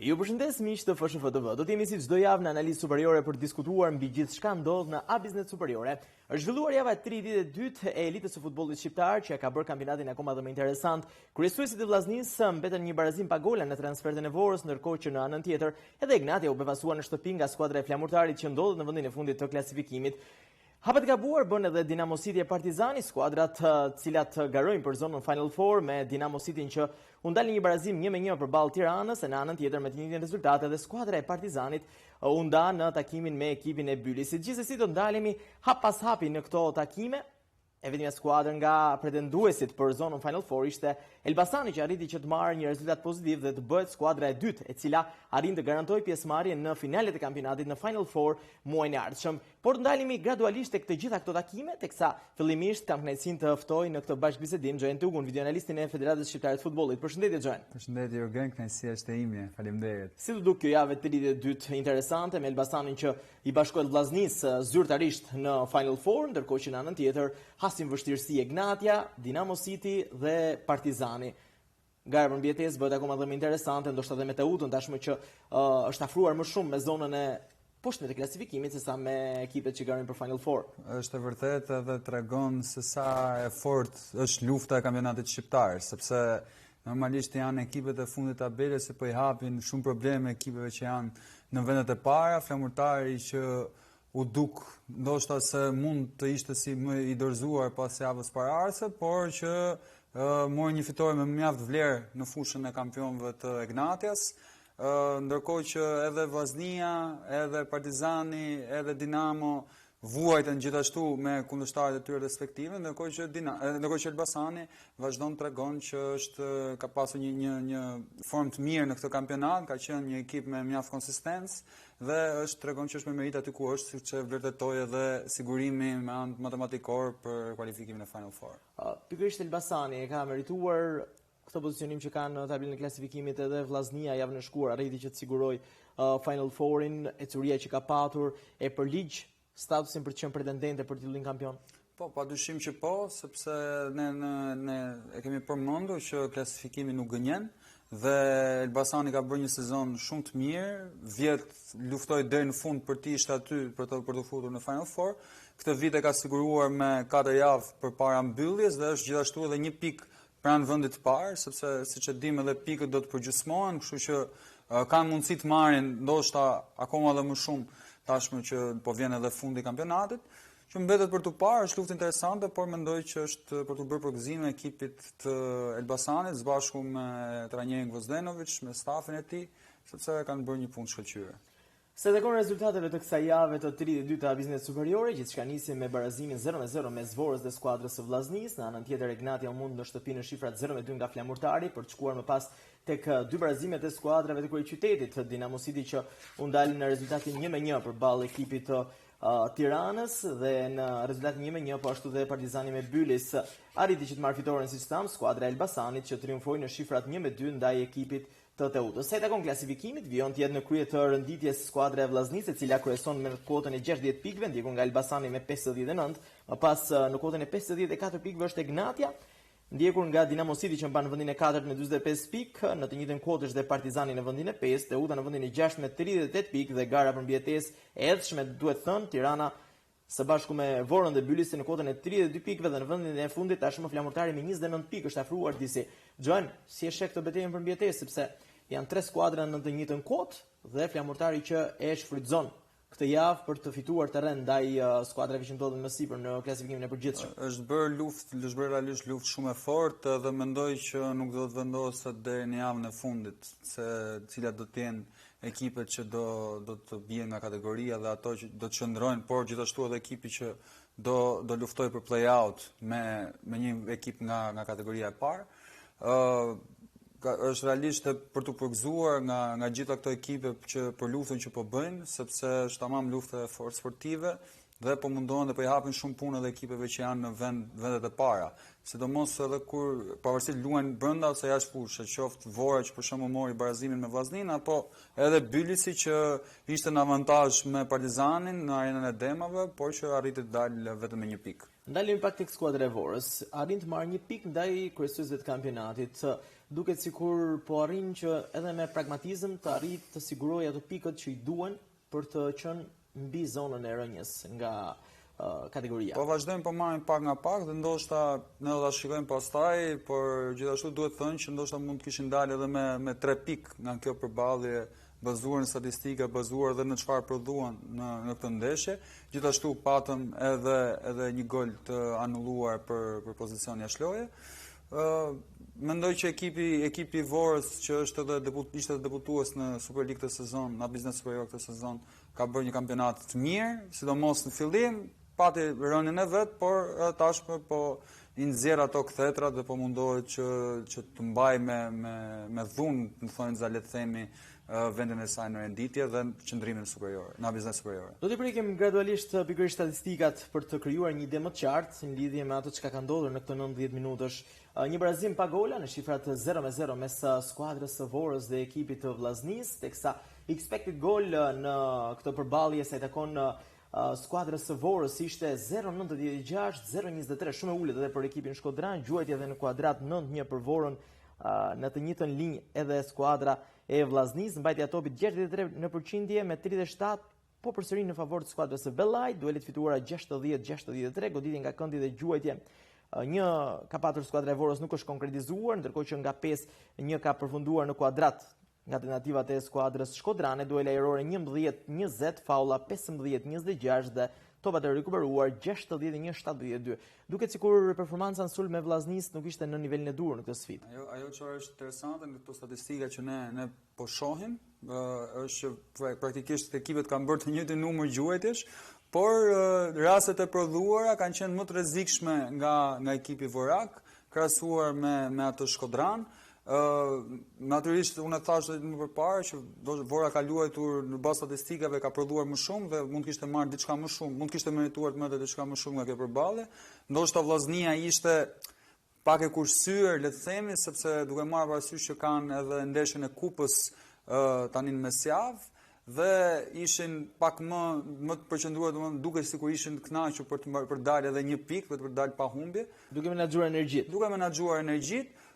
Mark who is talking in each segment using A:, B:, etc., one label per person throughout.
A: Ju përshëndes miq të FSHF TV. Do të jemi si çdo javë në analizë superiore për të diskutuar mbi gjithçka ndodh në Abissnet Superiore. Është zhvilluar java e 32 e elitës së futbollit shqiptar që e ka bërë kampionatin akoma dhe më interesant. Kryesuesit e Vllaznisë mbetën një barazim pa gola në transfertën e Vorës, ndërkohë që në anën tjetër edhe Egnatia u befasua në shtëpi nga skuadra e Flamurtarit që ndodhet në vendin e fundit të klasifikimit. Hapa të gabuar bën edhe Dinamo City e Partizani, skuadrat të cilat garojnë për zonën Final Four me Dinamo City-n që u ndal në një barazim 1-1 përballë Tiranës e në anën tjetër me të njëjtin rezultat edhe skuadra e Partizanit u nda në takimin me ekipin e Bylisit. Gjithsesi do të ndalemi hap pas hapi në këto takime. E vetmja skuadër nga pretenduesit për zonën Final Four ishte Elbasani që arriti që të marrë një rezultat pozitiv dhe të bëhet skuadra e dytë, e cila arrin të garantojë pjesëmarrjen në finalet e kampionatit në Final Four muajin e ardhshëm. Por të ndalemi gradualisht tek të gjitha këto takime, teksa fillimisht kam kënaqësinë të ftoj në këtë bashkëbisedim Xhoen Tugun, videoanalistin e Federatës Shqiptare të Futbollit. Përshëndetje
B: Xhoen. Përshëndetje Jurgen, kënaqësia është e imja. Faleminderit.
A: Si t'u duk kjo javë e 32 interesante me Elbasanin që i bashkohet Vllaznisë zyrtarisht në Final Four, ndërkohë që në anën tjetër hasin vështirësi Egnatia, Dinamo City dhe Partizani. Gara për mbijetesë bëhet akoma dhe më interesante, ndoshta edhe me Teutën tashmë që uh, është afruar më shumë me zonën e poshtme të klasifikimit sesa me ekipet që garojnë për Final Four.
B: Është e vërtetë edhe tregon se sa e fortë është lufta e kampionatit shqiptar, sepse Normalisht janë ekipet e fundit të tabelës që po i hapin shumë probleme ekipeve që janë në vendet e para, Flamurtari që u duk ndoshta se mund të ishte si më i dorëzuar pas javës paraardhëse, por që mori një fitore me mjaft vlerë në fushën e kampionëve të Egnatias, ndërkohë që edhe Vllaznia, edhe Partizani, edhe Dinamo vuajtën gjithashtu me kundërshtarët e tyre respektive, ndërkohë që Dina, ndërkohë që Elbasani vazhdon të tregon që është ka pasur një një një formë të mirë në këtë kampionat, ka qenë një ekip me mjaft konsistencë dhe është tregon që është me meritë aty ku është, siç e vërtetoi edhe sigurimi me anë matematikor për kualifikimin e Final Four.
A: Pikërisht Elbasani e ka merituar këtë pozicionim që ka në tabelën e klasifikimit edhe Vllaznia javën e shkuar arriti që të sigurojë uh, Final Four-in, ecuria që ka patur e përligj statusin për të qenë pretendente për titullin kampion.
B: Po, pa dyshim që po, sepse ne ne ne e kemi përmendur që klasifikimi nuk gënjen dhe Elbasani ka bërë një sezon shumë të mirë, vjet luftoi deri në fund për të ishte aty për të për t'u futur në Final Four. Këtë vit e ka siguruar me 4 javë përpara mbylljes dhe është gjithashtu edhe një pikë pranë vendit të parë, sepse siç e dimë edhe pikët do të përgjysmohen, kështu që kanë mundësi të marrin ndoshta akoma edhe më shumë tashmë që po vjen edhe fundi i kampionatit, që mbetet për t'u parë, është luftë interesante, por mendoj që është për t'u bërë përgëzime ekipit të Elbasanit, së bashku me trajnerin Gvozdenovic, me stafin e tij, sepse kanë bërë një punë të shkëlqyer.
A: Sa i takon rezultateve të kësaj jave të 32 të Abissnet Superiore, gjithçka nisi me barazimin 0-0 mes Vorës dhe skuadrës së Vllaznisë. Në anën tjetër Egnatia u mund në shtëpi në shifrat 0-2 nga Flamurtari për të shkuar më pas tek dy barazimet e skuadrave të kryeqytetit, Dinamo City që u ndal në rezultatin 1-1 përballë ekipit të Tiranës dhe në rezultatin 1-1 po ashtu dhe Partizani me Bylis arriti që të marrë fitoren siç thamë, skuadra e Elbasanit që triumfoi në shifrat 1-2 ndaj ekipit të Teutës. Sa i takon klasifikimit, vijon të jetë në krye të renditjes skuadra e Vllaznisë, e cila kryeson me kuotën e 60 pikëve, ndjekur nga Elbasani me 59. Më pas në kuotën e 54 pikëve është Egnatia, ndjekur nga Dinamo City që mban vendin e katërt me 45 pikë, në të njëjtën kuotë është dhe Partizani në vendin e pestë, Teuta në vendin e gjashtë me 38 pikë dhe gara për mbijetesë e ethshme duhet thënë Tirana së bashku me Vorën dhe Bylisin në kuotën e 32 pikëve dhe në vendin e fundit tashmë Flamurtari me 29 pikë është afruar disi. Xhoen, si e sheh këtë betejën për mbijetesë sepse janë tre skuadra në të njëjtën kuotë dhe Flamurtari që e shfrytëzon këtë javë për të fituar terren ndaj uh, skuadrave që ndodhen më sipër në klasifikimin e
B: përgjithshëm. Është bërë luftë, është bërë realisht luftë shumë e fortë dhe mendoj që nuk do të vendoset deri në javën e fundit se cilat do të jenë ekipet që do do të bien nga kategoria dhe ato që do të qëndrojnë, por gjithashtu edhe ekipi që do do luftojë për play-out me me një ekip nga nga kategoria e parë. Ë uh, është realisht për t'u përgëzuar nga nga gjitha këto ekipe që për luftën që po bëjnë, sepse është tamam luftë e fortë sportive dhe po mundohen dhe po i hapin shumë punë edhe ekipeve që janë në vend vendet e para. Sidomos edhe kur pavarësisht luajnë brenda ose jashtë fushë, qoftë Vora që për shembull mori barazimin me Vllazninë apo edhe Bylisi që ishte në avantazh me Partizanin në arenën e Demave, por që arriti të dalë vetëm me një pikë.
A: Ndalemi pak tek skuadra e Vorës. Arrin të marrë një pikë ndaj kryesuesve të kampionatit. duket sikur po arrin që edhe me pragmatizëm të arrijë të sigurojë ato pikët që i duhen për të qenë mbi zonën e rënies nga kategoria.
B: Po vazhdojmë po marrim pak nga pak dhe ndoshta ne do ta shikojmë pastaj, por gjithashtu duhet thënë që ndoshta mund të kishin dalë edhe me me 3 pikë nga kjo përballje bazuar në statistika, bazuar edhe në çfarë prodhuan në në këtë ndeshje. Gjithashtu patëm edhe edhe një gol të anulluar për për pozicion jashtë loje. Ë mendoj që ekipi ekipi i Vorës që është edhe debut ishte edhe debutues në Superligë këtë sezon, në Abissnet Superior këtë sezon, ka bërë një kampionat të mirë, sidomos në fillim, pati rënien e vet, por tashmë po i nxjerr ato kthetrat dhe po mundohet që që të mbajë me me me dhunë, në thonjëza le të themi, vendin e saj në renditje dhe qëndrimin superior, në Abissnet Superiore.
A: Do t'i prekim gradualisht pikërisht statistikat për të krijuar një ide më të qartë në lidhje me atë çka ka ndodhur në këtë 90 minutësh. Një barazim pa gola në shifrat 0-0 mes skuadrës së Vorës dhe ekipit të Vllaznisë, teksa expected goal në këtë përballje sa i takon skuadrës së Vorës ishte 0.96, 0.23, shumë e ulët edhe për ekipin shkodran, gjuajtje edhe në kuadrat 9-1 për Vorën në të njëjtën linjë edhe skuadra e Vllaznisë, mbajtja e topit 63 në përqindje me 37 po përsëri në favor të skuadrës së Vellajt, duelet e fituara 60-63, goditje nga këndi dhe gjuajtje një ka patur skuadra e Vorës nuk është konkretizuar, ndërkohë që nga 5 një ka përfunduar në kuadrat Nga tentativat e skuadrës shkodrane, duele ajrore 11-20, faulla 15-26 dhe topat e rikuperuar 61-72. Duket sikur performanca në sulm e Vllaznisë nuk ishte në nivelin e duhur në këtë
B: sfidë. Ajo ajo çfarë është interesante në këto statistika që ne ne po shohim, është që praktikisht ekipet kanë bërë të njëjtin numër gjuajtjesh, por rastet e prodhuara kanë qenë më të rrezikshme nga nga ekipi vorak krahasuar me me atë shkodran. Ë natyrisht unë e thashë edhe më përpara që do Vora ka luajtur në bazë statistikave ka prodhuar më shumë dhe mund të kishte marrë diçka më shumë, mund të kishte merituar të merrte diçka më shumë nga kjo përballje. Ndoshta Vllaznia ishte pak e kursyer, le të themi, sepse duke marrë parasysh që kanë edhe ndeshjen e kupës ë tani në mesjavë dhe ishin pak më më të përqendruar, domethënë dukej sikur ishin të kënaqur për të për të dalë edhe një pikë, për të dalë pa humbje,
A: duke menaxhuar energjitë.
B: Duke menaxhuar energjitë,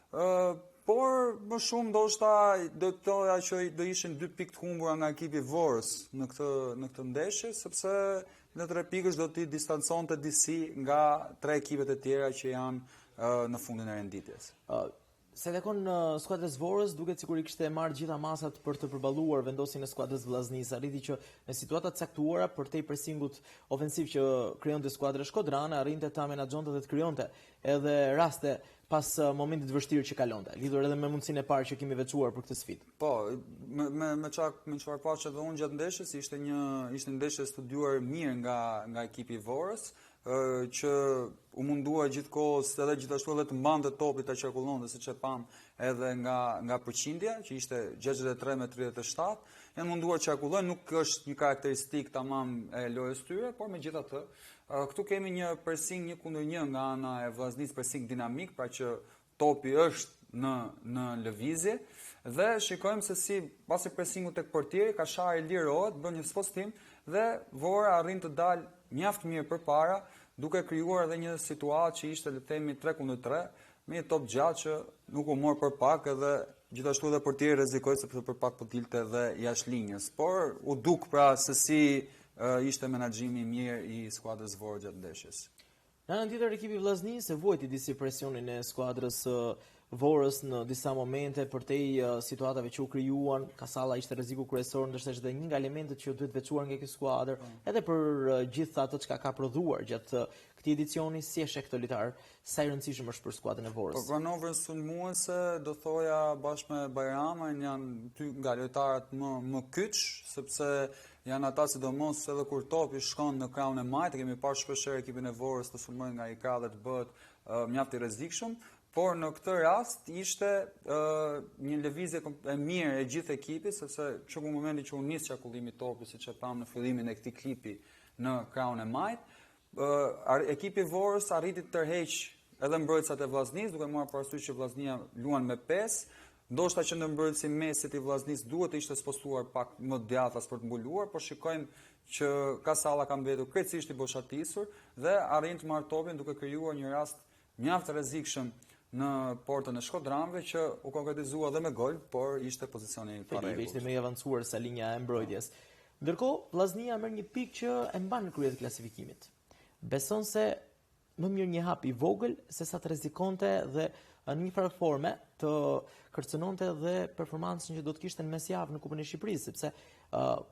B: Por më shumë ndoshta do të thoja që do ishin dy pikë të humbura nga ekipi i Vorës në këtë në këtë ndeshje, sepse në tre pikësh do t'i distanconte disi nga tre ekipet e tjera që janë në fundin e renditjes.
A: Sa i takon skuadrës Vorës, duket sikur i kishte marrë gjitha masat për të përballuar vendosjen e skuadrës Vllaznisë. Arriti që në situata të caktuara përtej presingut ofensiv që krijonte skuadra shkodrane, arrinte ta menaxhonte dhe të krijonte edhe raste pas momentit të vështirë që kalonte, lidhur edhe me mundësinë e parë që kemi veçuar për këtë
B: sfidë. Po, me me me ça me çfarë pashë edhe unë gjatë ndeshjes, ishte një ishte ndeshje e studiuar mirë nga nga ekipi i Vorës, ë që u mundua gjithkohës edhe gjithashtu edhe të mbante topin ta qarkullonte siç e pamë edhe nga nga përqindja që ishte 63 me 37. Janë munduar të qarkullojnë, nuk është një karakteristikë tamam e lojës tyre, por megjithatë Këtu kemi një pressing një kundër një nga ana e Vllaznisë, pressing dinamik, pra që topi është në në lëvizje dhe shikojmë se si pasi pressingut tek portieri Kashari lirohet, bën një spostim dhe Vora arrin të dalë mjaft mirë përpara, duke krijuar edhe një situatë që ishte le të themi 3 kundër 3, me një top gjatë që nuk u mor për pak edhe gjithashtu edhe portieri rrezikoi sepse për pak po dilte edhe jashtë linjës. Por u duk pra se si ishte menaxhimi i mirë i skuadrës Vorë gjatë
A: ndeshjes. Në anën tjetër ekipi i Vllaznisë e vuajti disi presionin e skuadrës së Vorës në disa momente përtej situatave që u krijuan, Kasalla ishte rreziku kryesor, ndërsa është edhe një nga elementët që duhet veçuar nga kjo skuadër, po. edhe për gjithë atë çka ka prodhuar gjatë këtij edicioni, si e sheh këtë lojtar, sa i rëndësishëm është për skuadrën e
B: Vorës. Për manovrën sulmuese, do thoja bashkë me Bajramën janë dy nga lojtarët më më kyç, sepse Janë ata sidomos edhe kur topi shkon në krahun e majtë, kemi parë shpeshherë ekipin e Vorës të sulmojë nga ai krah dhe të bëhet mjaft i rrezikshëm, por në këtë rast ishte një lëvizje e mirë e gjithë ekipit, sepse që në momentin që u nis qarkullimi i topit, siç e pamë në fillimin e këtij klipi në krahun e majtë, Ekipi i Vorës arriti të tërheqë edhe mbrojtësat e Vllaznisë, duke marrë parasysh që Vllaznia luan me 5, ndoshta qendërmbrojtësi i mesit i Vllaznisë duhet të ishte spostuar pak më djathtas për të mbuluar, por shikojmë që Kasalla ka mbetur krejtësisht i boshatisur dhe arrin të marrë topin duke krijuar një rast mjaft të rrezikshëm në portën e shkodranëve që u konkretizua dhe me gol, por ishte pozicioni i
A: parregullt. Felipe ishte më i avancuar sa linja e mbrojtjes. Ndërkohë, Vllaznia merr një pikë që e mban në krye të klasifikimit. Beson se më mirë një hap i vogël se sa të rrezikonte dhe në një farë forme të kërcënonte dhe performancën që do të kishte në mesjavë në Kupën e Shqipërisë, sepse uh,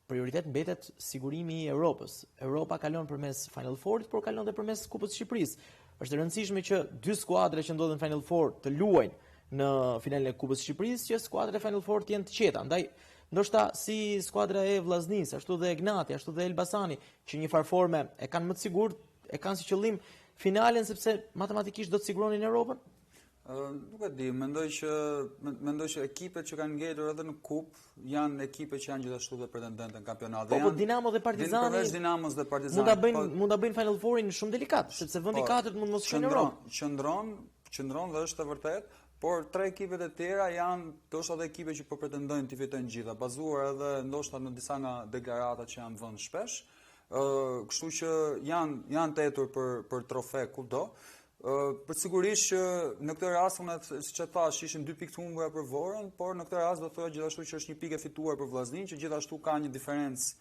A: prioritet mbetet sigurimi i Europës. Europa kalon përmes Final Four-it, por kalon dhe përmes Kupës së Shqipërisë. Është e rëndësishme që dy skuadra që ndodhen në Final Four të luajnë në finalen e Kupës së Shqipërisë, që skuadrat e Final Four të jenë të qeta. Ndaj ndoshta si skuadra e Vllaznisë, ashtu dhe Egnatia, ashtu dhe Elbasani, që një farë forme e kanë më të sigurt, e kanë si qëllim finalen sepse matematikisht do të siguronin Europën?
B: Nuk e di, mendoj që mendoj që ekipet që kanë ngelur edhe në kupë janë ekipe që janë gjithashtu dhe pretendente në
A: kampionat. Po, po Dinamo dhe Partizani.
B: Përveç Dinamos dhe Partizanit.
A: Mund ta bëjnë po, mund ta bëjnë Final Fourin shumë delikat, sepse vendi i po, katërt mund mos shkojë në
B: Europë. Qëndron, qëndron dhe është e vërtetë, por tre ekipet e tjera janë ndoshta edhe ekipe që po pretendojnë t'i fitojnë të gjitha, bazuar edhe ndoshta në disa nga deklaratat që janë vënë shpesh. Ë, kështu që janë janë të etur për për trofe kudo. Për sigurisht që në këtë rast unë siç e thash ishin dy pikë të humbura për Vorën, por në këtë rast do thoja gjithashtu që është një pikë e fituar për Vllazninë, që gjithashtu ka një diferencë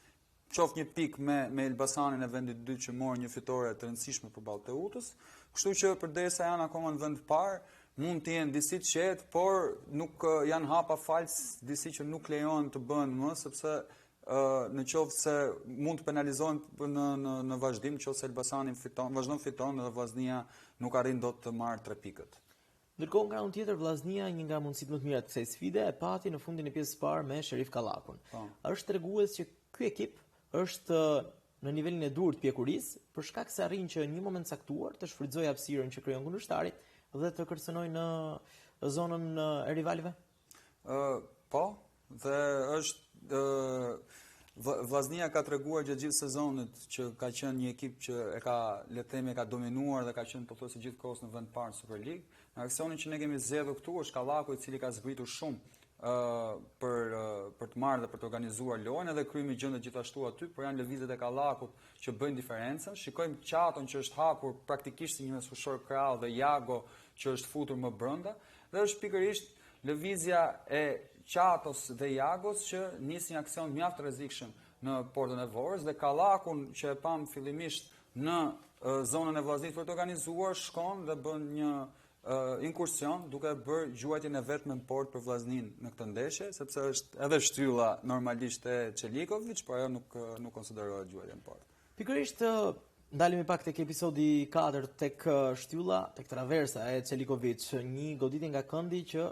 B: qoftë një pikë me me Elbasanin e vendit të dytë që morën një fitore të rëndësishme përballë Teutës. Kështu që përderisa janë akoma në vend të parë, mund të jenë disi të qetë, por nuk janë hapa fals disi që nuk lejohen të bëhen më sepse në qoftë se mund të penalizohen në në në vazhdim, në qoftë se Elbasani fiton, vazhdon fiton dhe Vllaznia nuk arrin dot të marrë tre
A: pikët. Ndërkohë nga ana tjetër Vllaznia një nga mundësitë më të mira të kësaj sfide e pati në fundin e pjesës së parë me Sherif Kallakun. Po. Është tregues që ky ekip është në nivelin e duhur të pjekurisë, për shkak se arrin që në një moment të caktuar të shfrytëzojë hapësirën që krijon kundërshtari dhe të kërcënojë në zonën e rivalëve.
B: Ë, po, dhe është ë Vllaznia ka treguar gjatë gjithë sezonit që ka qenë një ekip që e ka, le të themi, e ka dominuar dhe ka qenë pothuajse gjithë kohës në vend të parë në Superligë. Në aksionin që ne kemi zgjedhur këtu është Kallaku i cili ka zbritur shumë ë për për të marrë dhe për të organizuar lojën, edhe Krymi gjendet gjithashtu aty, por janë lëvizjet e Kallakut që bëjnë diferencën. Shikojmë Qaton që është hapur praktikisht si një mesfushor krahu dhe Jago që është futur më brenda dhe është pikërisht Lëvizja e Qatos dhe Jagos që nis një aksion mjaft të rrezikshëm në portën e Vorës dhe Kallakun që e pamë fillimisht në zonën e Vllaznisë për të organizuar shkon dhe bën një inkursion duke bërë gjuajtjen e vetme në portë për Vllazninë në këtë ndeshje, sepse është edhe shtylla normalisht e Çelikoviç, por ajo nuk nuk konsiderohet gjuajtje në
A: portë. Pikërisht ndalemi pak tek episodi i katërt tek shtylla, tek traversa e Çelikoviç, një goditje nga këndi që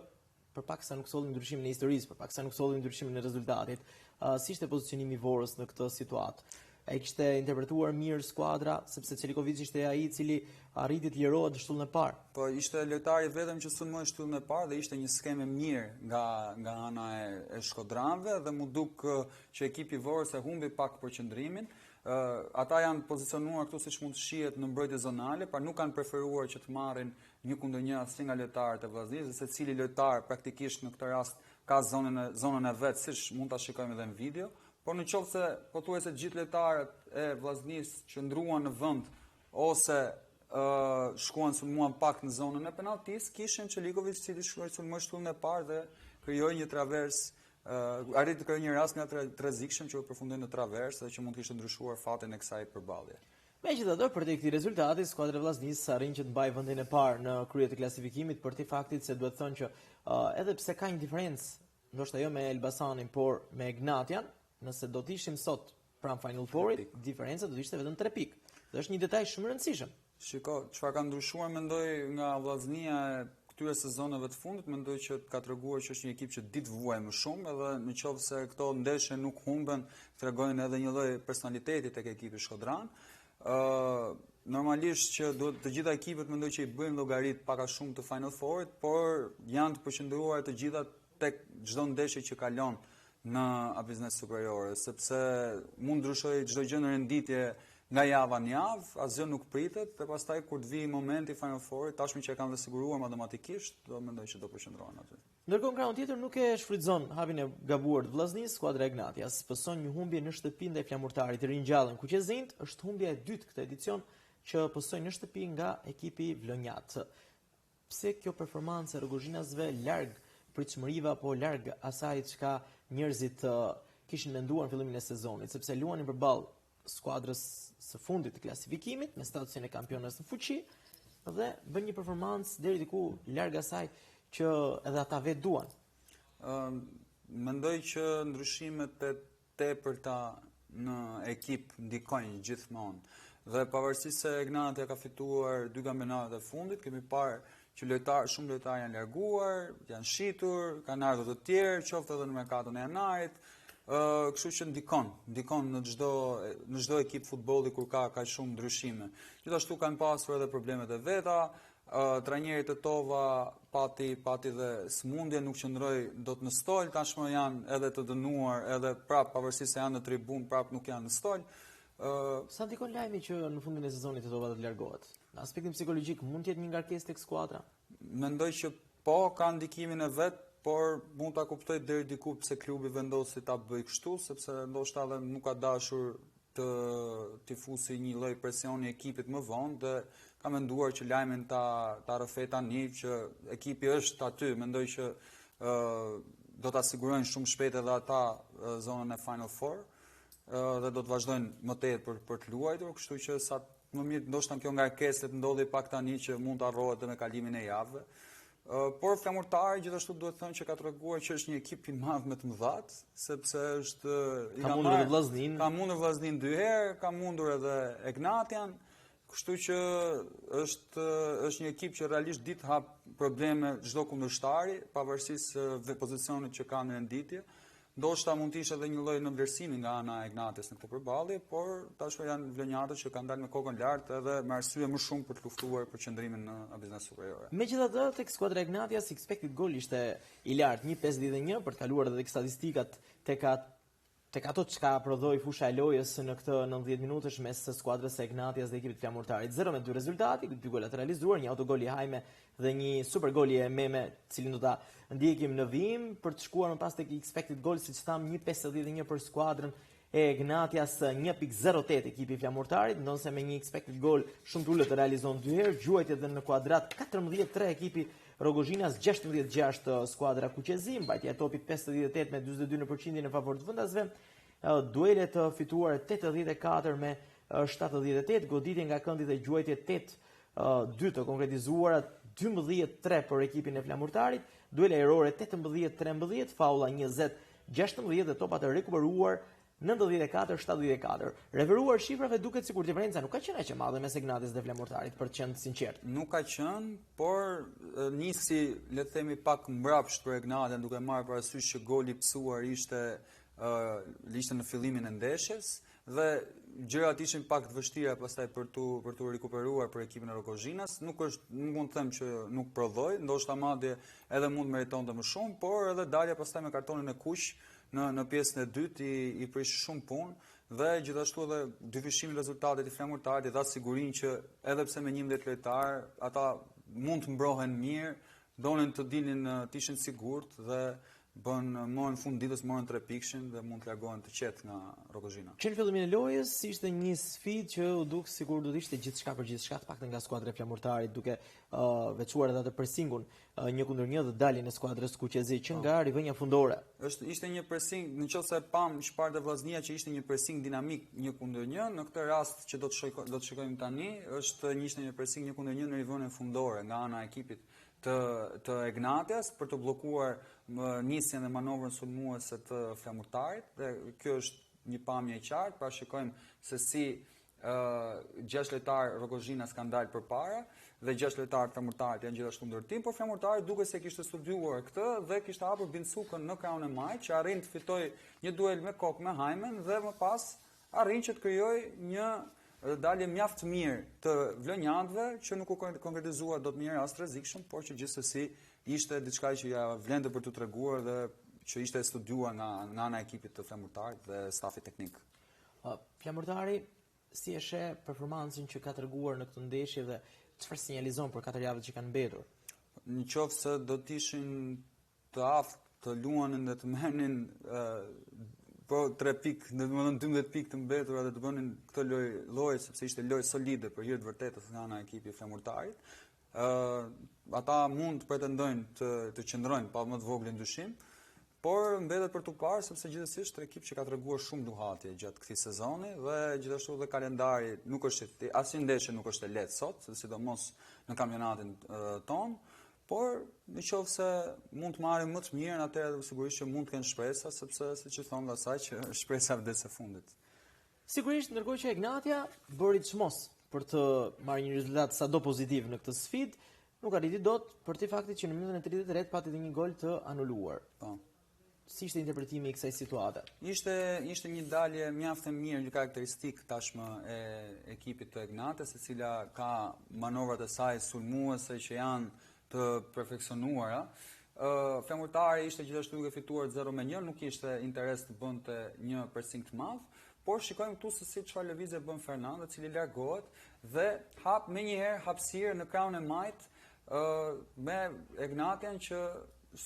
A: për pak sa nuk solli ndryshimin e historisë, për pak sa nuk solli ndryshimin e rezultatit. Uh, si ishte pozicionimi i Vorës në këtë situatë? E kishte interpretuar mirë skuadra, sepse Çelikoviç ishte ai i cili arriti të lirohet në shtyllën e
B: parë. Po ishte lojtari i vetëm që sulmoi shtyllën e parë dhe ishte një skemë e mirë nga nga ana e, e shkodranëve dhe m'u duk që ekipi i Vorës e humbi pak përqendrimin. Ata janë pozicionuar këtu siç mund të shihet në mbrojtje zonale, pra nuk kanë preferuar që të marrin një kundër një asnjë nga lojtarët e Vllaznisë, dhe secili lojtar praktikisht në këtë rast ka zonën e zonën e vet, siç mund ta shikojmë edhe në video. Por në qoftë se pothuajse të gjithë lojtarët e Vllaznisë qëndruan në vend ose uh, shkuan sulmuan pak në zonën e penalltisë, kishim Çelikoviç i cili shkoi sulmoi shtyllën e parë dhe krijoi një traversë uh, arriti të krijojë një rast mjaft të rrezikshëm që përfundoi në traversë dhe që mund të kishte ndryshuar fatin e kësaj
A: përballje. Megjithatë, përtej këtij rezultati, skuadra e Vllaznisë arrin që të mbajë vendin e parë në krye të klasifikimit përtej faktit se duhet thënë që uh, edhe pse ka një diferencë, ndoshta jo me Elbasanin, por me Egnatian, nëse do të ishim sot pranë Final Fourit, diferenca do të ishte vetëm 3 pikë. Dhe është një detaj shumë i rëndësishëm.
B: Shiko, çfarë ka ndryshuar mendoj nga Vllaznia e këtyre sezoneve të fundit, mendoj që ka treguar që është një ekip që di të vuajë më shumë, edhe në qoftë se këto ndeshje nuk humben, tregojnë edhe një lloj personaliteti tek ekipi shkodran. Ë normalisht që duhet të gjitha ekipet mendoj që i bëjnë llogaritë pak a shumë të Final Fourit, por janë të përqendruar të gjitha tek çdo ndeshje që kalon në A Biznes Superiore, sepse mund ndryshojë çdo gjë në renditje nga java në javë, asgjë nuk pritet dhe pastaj kur të vijë momenti i Final Fourit, tashmë që e kanë dhe siguruar matematikisht, do mendoj që do përqendrohen
A: aty. Ndërkohë në krahun tjetër nuk e shfrytëzon hapin e gabuar të Vllaznisë, skuadra e Egnatias pëson një humbje në shtëpi ndaj Flamurtarit. Ringjallen kuqezinjtë, është humbja e dytë këtë edicion që pësojnë në shtëpi nga ekipi vlonjat. Pse kjo performancë e rrogozhinasve larg pritshmërive apo larg asaj çka njerëzit kishin menduar në fillimin e sezonit, sepse luanin përballë skuadrës së fundit të klasifikimit me statusin e kampionës në fuqi dhe bën një performancë deri diku larg asaj që edhe ata vetë
B: duan. Ëm mendoj që ndryshimet e tepërta në ekip ndikojnë gjithmonë. Dhe pavarësisht se Egnatia ka fituar dy kampionatet e fundit, kemi parë që lojtarë, shumë lojtarë janë larguar, janë shitur, kanë ardhur të tjerë, qoftë edhe në merkaton e janarit. Ë, kështu që ndikon, ndikon në çdo në çdo ekip futbolli kur ka kaq shumë ndryshime. Gjithashtu kanë pasur edhe problemet e veta, Trajneri Tetova pati pati dhe sëmundje, nuk qëndroi dot në stol, tashmë janë edhe të dënuar, edhe prap pavarësisht se janë në tribunë, prap nuk janë në stol.
A: Ë Sa ndikon lajmi që në fundin e sezonit Tetova do të largohet? Në aspektin psikologjik mund të jetë një ngarkesë tek skuadra?
B: Mendoj që po ka ndikimin e vet, por mund ta kuptoj deri diku pse klubi vendosi ta bëjë kështu, sepse ndoshta edhe nuk ka dashur të t'i fusi një lloj presioni ekipit më vonë dhe ka menduar që lajmin ta ta rrëfej tani që ekipi është aty, mendoj që ë do ta sigurojnë shumë shpejt edhe ata zonën e Final Four dhe do të vazhdojnë më tej për për të luajtur, kështu që sa më mirë ndoshta kjo ngarkesë të ndodhi pak tani që mund të harrohet edhe me kalimin e javëve. Por Flamurtari gjithashtu duhet thënë që ka treguar që është një ekip i madh me të mëdhat, sepse është
A: i ka mundur edhe Vllazninë,
B: ka mundur Vllazninë dy herë, ka mundur edhe Egnatian, kështu që është është një ekip që realisht di të hap probleme çdo kundërshtari, pavarësisht pozicionit që ka në renditje. Ndoshta mund të ishte edhe një lloj nënvlerësimi nga ana e Egnatias në këtë përballje, por tashmë janë vlonjatët që kanë dalë me kokën lart edhe me arsye më shumë për të luftuar për qëndrimin në A Biznes
A: Superiore. Megjithatë, tek skuadra e Egnatias expected goal ishte i lartë, 1.51 për të kaluar edhe tek statistikat tek tek ato çka prodhoi fusha e lojës në këtë 90 minutësh mes skuadrës së Egnatias dhe ekipit Flamurtarit. 0 me 2 rezultati, dy gola të realizuar, një autogol i Hajme dhe një super gol i Meme, të cilin do ta ndjekim në vijim për të shkuar më pas tek expected goal, siç thamë 1.51 për skuadrën e Egnatias 1.08 ekipi i Flamurtarit, ndonëse me një expected goal shumë të ulët realizon dy herë, gjuajtjet dhe në kuadrat 14-3 ekipi Rrogozhinas 16-6 skuadra kuqezi, mbajtja e topit 58 me 42 në përqindje në favor të vendasve, duele të fituar 84 me 78, goditje nga këndi dhe gjuajtje 8 2 të konkretizuara 12-3 për ekipin e Flamurtarit, duele ajrore 18-13, faulla 20-16 dhe topat e rekuperuar 94-74. Referuar shifrave duket sikur diferenca nuk ka qenë aq e madhe mes Egnatias dhe Flamurtarit, për të qenë të
B: sinqertë. Nuk ka qenë, por nisi, le të themi pak mbrapsht për Egnatian, duke marrë parasysh që goli i pësuar ishte ishte në fillimin e ndeshjes dhe gjërat ishin pak të vështira pastaj për t'u për t'u rikuperuar për ekipin e Rrogozhinës. Nuk është nuk mund të them që nuk prodhoi, ndoshta madje edhe mund të meritonte më shumë, por edhe dalja pastaj me kartonin e kuq në në pjesën e dytë i i prish shumë punë dhe gjithashtu edhe dyfishimi i rezultatit i Flamurtarit i dha sigurinë që edhe pse me 11 lojtarë ata mund të mbrohen mirë, donin të dilnin të ishin sigurt dhe bën më në fund ditës morën 3 pikëshin dhe mund të largohen të qetë nga
A: Rrogozhina. Që në fillimin e lojës ishte një sfidë që u duk sikur do të ishte gjithçka për gjithçka, të paktën nga skuadra e Flamurtarit, duke uh, veçuar edhe atë presingun uh, një kundër një dhe daljen e skuadrës kuqezi që po. nga rivënia fundore.
B: Është ishte një pressing, në qoftë se e pamë çfarë te Vllaznia që ishte një pressing dinamik një kundër një, në këtë rast që do të shikoj, do të shikojmë tani, është një ishte një pressing një kundër një në rivënien fundore nga ana e ekipit të të Egnatias për të bllokuar nisjen dhe manovrën sulmuese të Flamurtarit dhe kjo është një pamje e qartë, pra shikojmë se si ë gjashtë lojtarë Rrogozhinas kanë dalë përpara dhe gjashtë lojtarë të Flamurtarit janë gjithashtu ndërtim, por Flamurtari duket se kishte studiuar këtë dhe kishte hapur Bincukën në krahun e majtë që arrin të fitojë një duel me kokë me Hajmen dhe më pas arrin që të krijojë një dalje mjaft të mirë të vlonjatëve që nuk u konkretizua dot me një rast të rrezikshëm, por që gjithsesi ishte diçka që ja vlente për t'u treguar dhe që ishte studiuar nga nga ana e ekipit të Flamurtarit dhe stafit teknik.
A: Flamurtari si e sheh performancën që ka treguar në këtë ndeshje dhe çfarë sinjalizon për katër javët që kanë mbetur?
B: Në qoftë se do të ishin të aftë të luanin dhe të merrnin po 3 pikë, domethënë 12 pikë të mbetura dhe të bënin këtë lojë lojë sepse ishte lojë solide për hir të vërtetës nga ana e ekipit të Flamurtarit. Ë ata mund të pretendojnë të të qëndrojnë pa më të voglin dyshim, por mbetet për t'u parë sepse gjithsesi është ekip që ka treguar shumë luhatje gjatë këtij sezoni dhe gjithashtu edhe kalendari nuk është i asnjë ndeshje nuk është e lehtë sot, sidomos në kampionatin tonë. Por, në qoftë se mund të marrim më të mirën, atëherë sigurisht që mund të kenë shpresa, sepse siç i thonë asaj që shpresa vdes e fundit.
A: Sigurisht, ndërkohë që Egnatia bëri çmos për të marrë një rezultat sado pozitiv në këtë sfidë, nuk arriti dot përtej faktit që në minutën e 33 pati edhe një gol të anuluar.
B: Po.
A: Si ishte interpretimi i kësaj
B: situate? Ishte ishte një dalje mjaft e mirë, një karakteristikë tashmë e ekipit të Egnatias, e cila ka manovrat e saj sulmuese që janë të perfeksionuara. Ë Flamurtari ishte gjithashtu duke fituar 0 me 1, nuk kishte interes të bënte një pressing të madh, por shikojmë këtu se si çfarë lëvizje bën Fernando, i cili largohet dhe hap menjëherë hapësirë në krahun e majtë ë me Egnatian që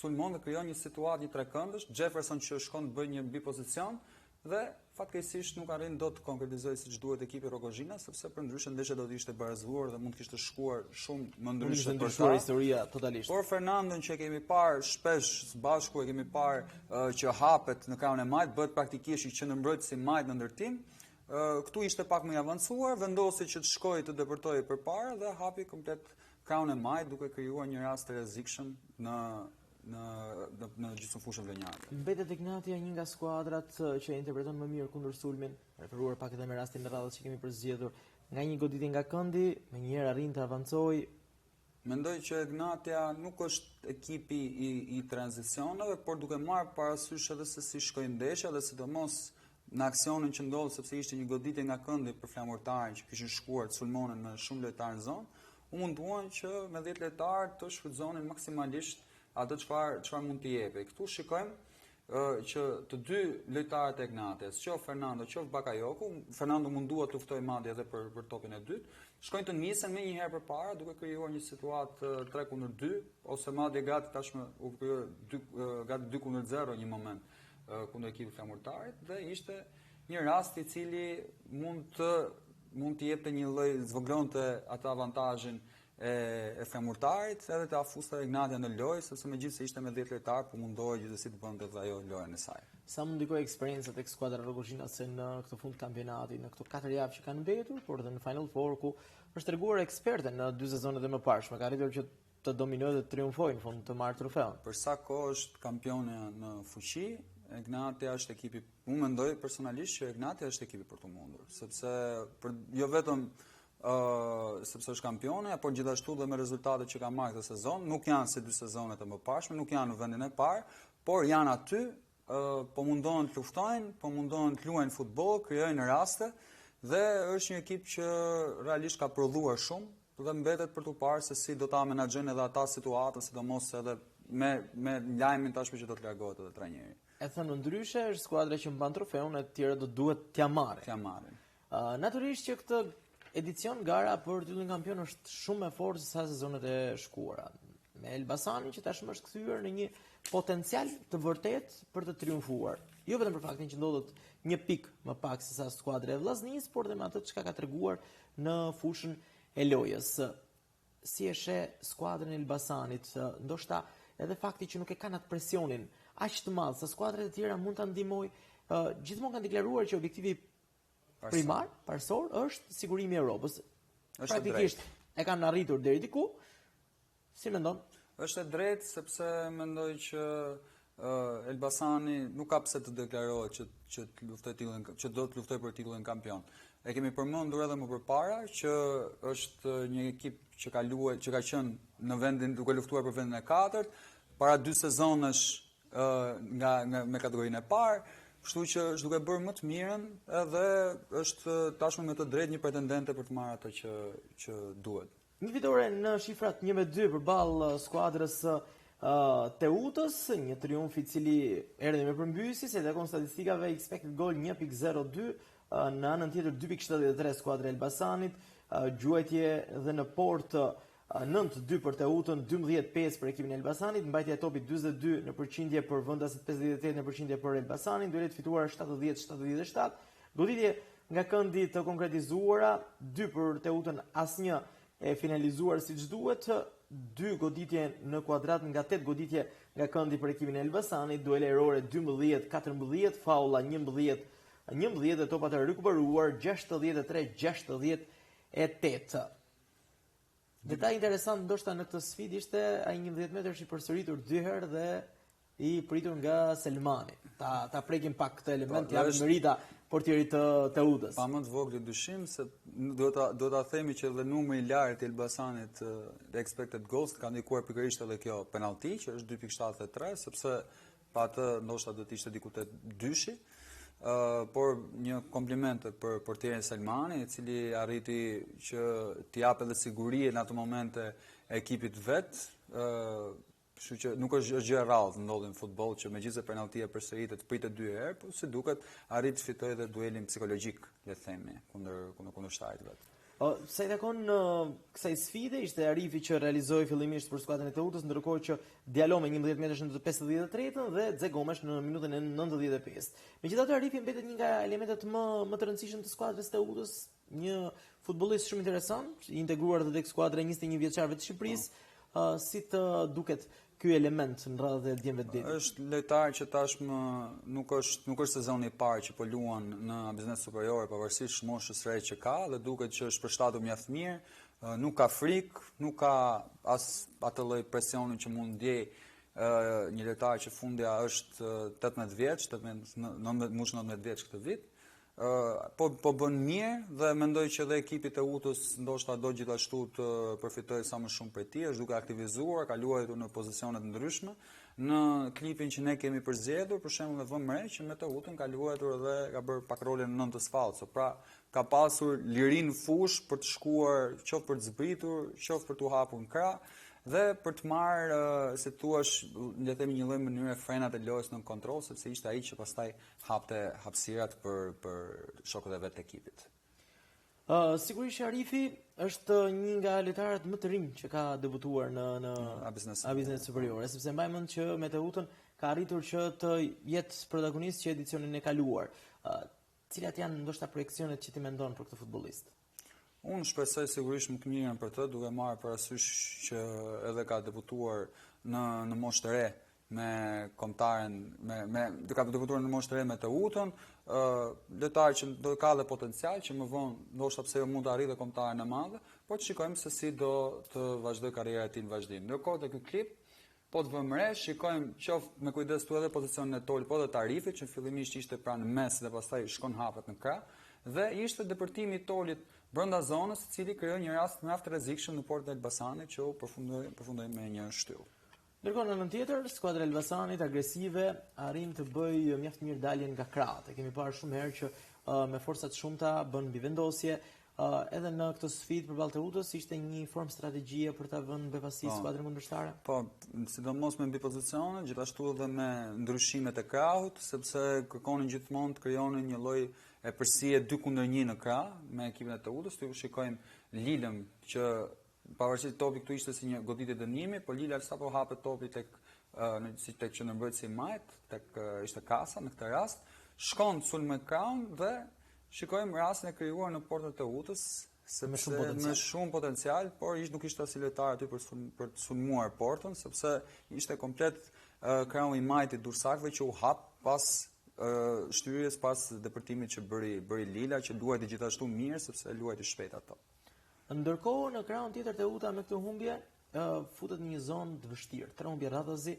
B: sulmon dhe krijon një situatë një trekëndësh, Jefferson që shkon të bëjë një mbipozicion dhe fatkeqësisht nuk arrin dot të konkretizojë siç duhet ekipi Rrogozhina, sepse përndryshe ndeshja do të ishte barazuar dhe mund të kishte shkuar shumë më ndryshe
A: për ta. historia totalisht.
B: Por Fernandon që e kemi parë shpesh së bashku e kemi parë uh, që hapet në krahun e majtë, bëhet praktikisht një qendërmbrojtës i majtë në ndërtim. Uh, këtu ishte pak më i avancuar, vendosi që të shkojë të depërtojë përpara dhe hapi komplet krahun e majtë duke krijuar një rast të rrezikshëm në në në, në gjysmë fushën
A: vlonjate. Mbetet Egnatia një nga skuadrat që e interpreton më mirë kundër sulmin, referuar pak edhe me rastin e radhës që kemi përzgjedhur, nga një goditje nga këndi, menjëherë arrin të avancojë.
B: Mendoj që Egnatia nuk është ekipi i, i tranzicioneve, por duke marrë parasysh edhe se si shkoi ndeshja dhe sidomos në aksionin që ndodhi sepse ishte një goditje nga këndi për flamurtarin që kishin shkuar të sulmonin me shumë lojtarë në zonë, u munduan që me 10 lojtarë të shfrytëzonin maksimalisht atë çfarë çfarë mund t'i jepej. Këtu shikojmë që të dy lojtarët e Egnatias, qoftë Fernando, qoftë Bakayoku, Fernando mundua të luftojë madje edhe për për topin e dytë, shkojnë të nisen menjëherë përpara duke krijuar një situatë 3 kundër 2 ose madje gati tashmë u krijua 2 gati 2 kundër 0 një moment kundër ekipit flamurtarit dhe ishte një rast i cili mund të mund të jepte një lloj zvoglonte atë avantazhin e, e flamurtarit edhe të fuste Egnatia në lojë, sepse megjithëse ishte me 10 lojtarë, po mundohej gjithsesi të bënte edhe ajo lojën e saj.
A: Sa mund ndikojë eksperienca tek skuadra rrogozhinase në këtë fund kampionati, në këto 4 javë që kanë mbetur, por edhe në Final Four ku është treguar eksperte në dy sezonet e mëparshme, ka arritur që të dominojë dhe të triumfojë në fund të marrë trofeun.
B: Për sa kohë është kampione në fuqi, Egnatia është ekipi, unë mendoj personalisht që Egnatia është ekipi për të mundur, sepse për jo vetëm uh, sepse është kampione, por gjithashtu dhe me rezultatet që ka marrë këtë sezon, nuk janë si dy sezonet e mëparshme, nuk janë në vendin e parë, por janë aty, uh, po mundohen të luftojnë, po mundohen të luajnë futboll, krijojnë raste dhe është një ekip që realisht ka prodhuar shumë dhe mbetet për t'u parë se si do ta menaxhojnë edhe ata situatën, sidomos edhe me me lajmin tashmë që do të largohet edhe trajneri.
A: E thënë ndryshe, është skuadra që mban trofeun e të tjerët do duhet t'ia marrin.
B: T'ia marrin.
A: Uh, natyrisht që këtë edicion gara për titullin kampion është shumë më e fortë se sa sezonet e shkuara. Me Elbasanin që tashmë është kthyer në një potencial të vërtet për të triumfuar. Jo vetëm për faktin që ndodhet një pikë më pak se sa skuadra e Vllaznisë, por dhe me atë çka ka treguar në fushën e lojës. Si e sheh skuadrën e Elbasanit, ndoshta edhe fakti që nuk e kanë atë presionin aq të madh sa skuadrat e tjera mund ta ndihmojë, gjithmonë kanë deklaruar që objektivi primar, parësor është sigurimi i Europës.
B: Është Praktikisht
A: e kanë arritur deri diku. Si mendon?
B: Është e drejtë sepse mendoj që uh, Elbasani nuk ka pse të deklarohet që që të luftojë titullin që do të luftojë për titullin kampion. E kemi përmendur edhe më përpara që është një ekip që ka luajtur, që ka qenë në vendin duke luftuar për vendin e katërt, para dy sezonesh nga, nga me kategorinë e parë, kështu që është duke bërë më të mirën edhe është tashmë me të drejtë një pretendente për të marrë atë që që duhet.
A: Një fitore në shifrat 1-2 përballë skuadrës së uh, Teutës, një triumf i cili erdhi me përmbysje, sa i takon statistikave expected goal 1.02, uh, në anën tjetër 2.73 skuadra e Elbasanit, uh, gjuajtje dhe në portë 9-2 për Teutën, 12-5 për ekipin e Elbasanit, mbajtja e topit 42 në përqindje për vendasit, 58 në përqindje për Elbasanin, duelet fituar 70-77, goditje nga këndi të konkretizuara, 2 për Teutën, asnjë e finalizuar siç duhet, dy goditje në kuadrat nga 8 goditje nga këndi për ekipin e Elbasanit, duele ajrore 12-14, faulla 11 11 dhe topat e rikuperuar 63-68. Detaj interesant ndoshta në këtë sfidë ishte ai 11 metërsh i përsëritur dy herë dhe i pritur nga Selmani. Ta ta prekim pak këtë element, po, japim merita portierit të Teutës.
B: Pa më të vogël dyshim se duhet ta duhet ta themi që edhe numri i lartë i Elbasanit dhe expected goals ka ndikuar pikërisht edhe kjo penallti që është 2.73 sepse pa të ndoshta do të ishte diku te dyshi. Uh, por një kompliment për portierin Selmani, i cili arriti që t'i japë edhe siguri në ato momente ekipit vet, uh, Kështu që nuk është është gjë e rrallë të ndodhi në futboll që megjithëse penalltia përsëritet pritet dy herë, po si duket arrit të fitojë edhe duelin psikologjik, le të themi, kundër kundër kundërshtarit
A: vet. O, sa i takon uh, kësaj sfide, ishte Arifi që realizoi fillimisht për skuadrën e Teutës, ndërkohë që Diallo me 11 metërsh në të 53-ën dhe Ze Gomes në minutën e 95. Megjithatë Arifi mbetet një nga elementët më më të rëndësishëm të skuadrës Teutës, Një futbollist shumë interesant, i integruar edhe tek skuadra e 21 vjeçarëve të Shqipërisë. Po. Uh, si të duket ky element në radhët e djemve të
B: detit? Është lojtar që tashmë nuk është nuk është sezoni i parë që po luan në A Biznes Superiore, pavarësisht moshës së re që ka dhe duket që është përshtatur mjaft mirë, nuk ka frikë, nuk ka as atë lloj presioni që mund ndjej një lojtar që fundja është 18 vjeç, 18 19 mbush 19 vjeç këtë vit. Po po bën mirë dhe mendoj që edhe ekipi i Teutës ndoshta do gjithashtu të përfitojë sa më shumë prej tij, është duke aktivizuar, ka luajtur në pozicione të ndryshme. Në klipin që ne kemi përzgjedhur, për shembull, e vëmë re që me Teutën ka luajtur edhe ka bërë pak rolin e nëntës fallco. Pra, ka pasur lirinë në fushë për të shkuar, qoftë për të zbritur, qoftë për t'u hapur në krah dhe për të marrë, si të thuash, le të themi një lloj mënyre frenat e lojës në kontroll, sepse ishte ai që pastaj hapte hapësirat për për shokët e vet të
A: ekipit. Uh, sigurisht që Arifi është një nga lojtarët më të rinj që ka debutuar në në
B: A Biznes
A: A Biznes Superiore, sepse mbaj mend që me Teutën ka arritur që të jetë protagonist që edicionin e kaluar. Uh, cilat janë ndoshta projeksionet që ti mendon për këtë futbollist?
B: Unë shpresoj sigurisht më të mirën për të, duke marrë parasysh që edhe ka debutuar në në moshë të re me kombëtaren, me me ka debutuar në moshë të re me Teutën, ë lojtar që do ka dhe potencial që më vonë ndoshta pse jo mund të arrijë dhe kombëtaren e madhe, por të shikojmë se si do të vazhdojë karriera e tij në vazhdim. Ndërkohë te ky klip Po të vëmë re, shikojmë qoftë me kujdes këtu edhe pozicionin e Tolit, po edhe të Arifit, që fillimisht ishte pranë mes dhe pastaj shkon hapet në krah, dhe ishte depërtimi i Tolit brenda zonës, i cili krijoi një rast mjaft të rrezikshëm në portën e Elbasanit që u përfundoi përfundoi me një
A: shtyllë. Ndërkohë në anën tjetër, skuadra e Elbasanit agresive arrin të bëjë mjaft mirë daljen nga krahët. E kemi parë shumë herë që uh, me forca të shumta bën mbivendosje, uh, edhe në këtë sfidë përballë Teutës ishte një formë strategjie për ta vënë në befasi po. skuadrën kundërshtare.
B: Po, sidomos me mbipozicione, gjithashtu edhe me ndryshimet e krahut, sepse kërkonin gjithmonë të krijonin një lloj epërsie 2 kundër 1 në krah me ekipin e Teutës. Këtu shikojmë Lilën që Pavarësisht topi këtu ishte si një goditje dënimi, por Lila sapo hapet topi tek në si tek qendërmbrojtësi i majt, tek ishte Kasa në këtë rast, shkon sulm me krahun dhe shikojmë rastin e krijuar në portën e Teutës,
A: sepse me shumë potencial,
B: me shumë potencial, por ish nuk ishte asnjë lojtar aty për sulm, për të sulmuar portën, sepse ishte komplet uh, krahu i majtë i durrsakëve që u hap pas uh, shtyrjes pas depërtimit që bëri bëri Lila që luajti gjithashtu mirë sepse luajti shpejt ato.
A: Ndërkohë në krahun tjetër Teuta me këtë humbje futet në një zonë të vështirë. Tre humbje radhazi,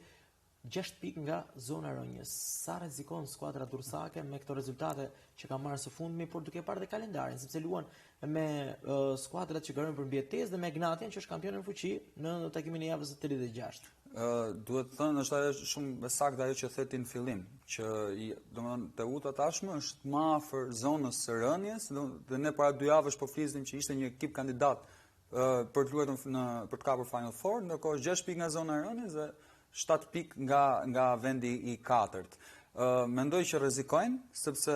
A: 6 pikë nga zona e rënies. Sa rrezikon skuadra durrsake me këto rezultate që ka marrë së fundmi, por duke parë dhe kalendarin, sepse luan me uh, skuadrat që garojnë për mbijetesë dhe me Egnatian që është kampion në fuqi në takimin e javës së
B: 36. Ë duhet thënë është ajo shumë e saktë ajo që the ti në fillim, që i, domethënë Teuta tashmë është më afër zonës së rënies, do dhe ne para dy javësh po flisnim që ishte një ekip kandidat ë për të luajtur në për të kapur Final Four, ndërkohë është 6 pikë nga zona e rënies dhe 7 pikë nga nga vendi i katërt. Mendoj që rrezikojnë, sepse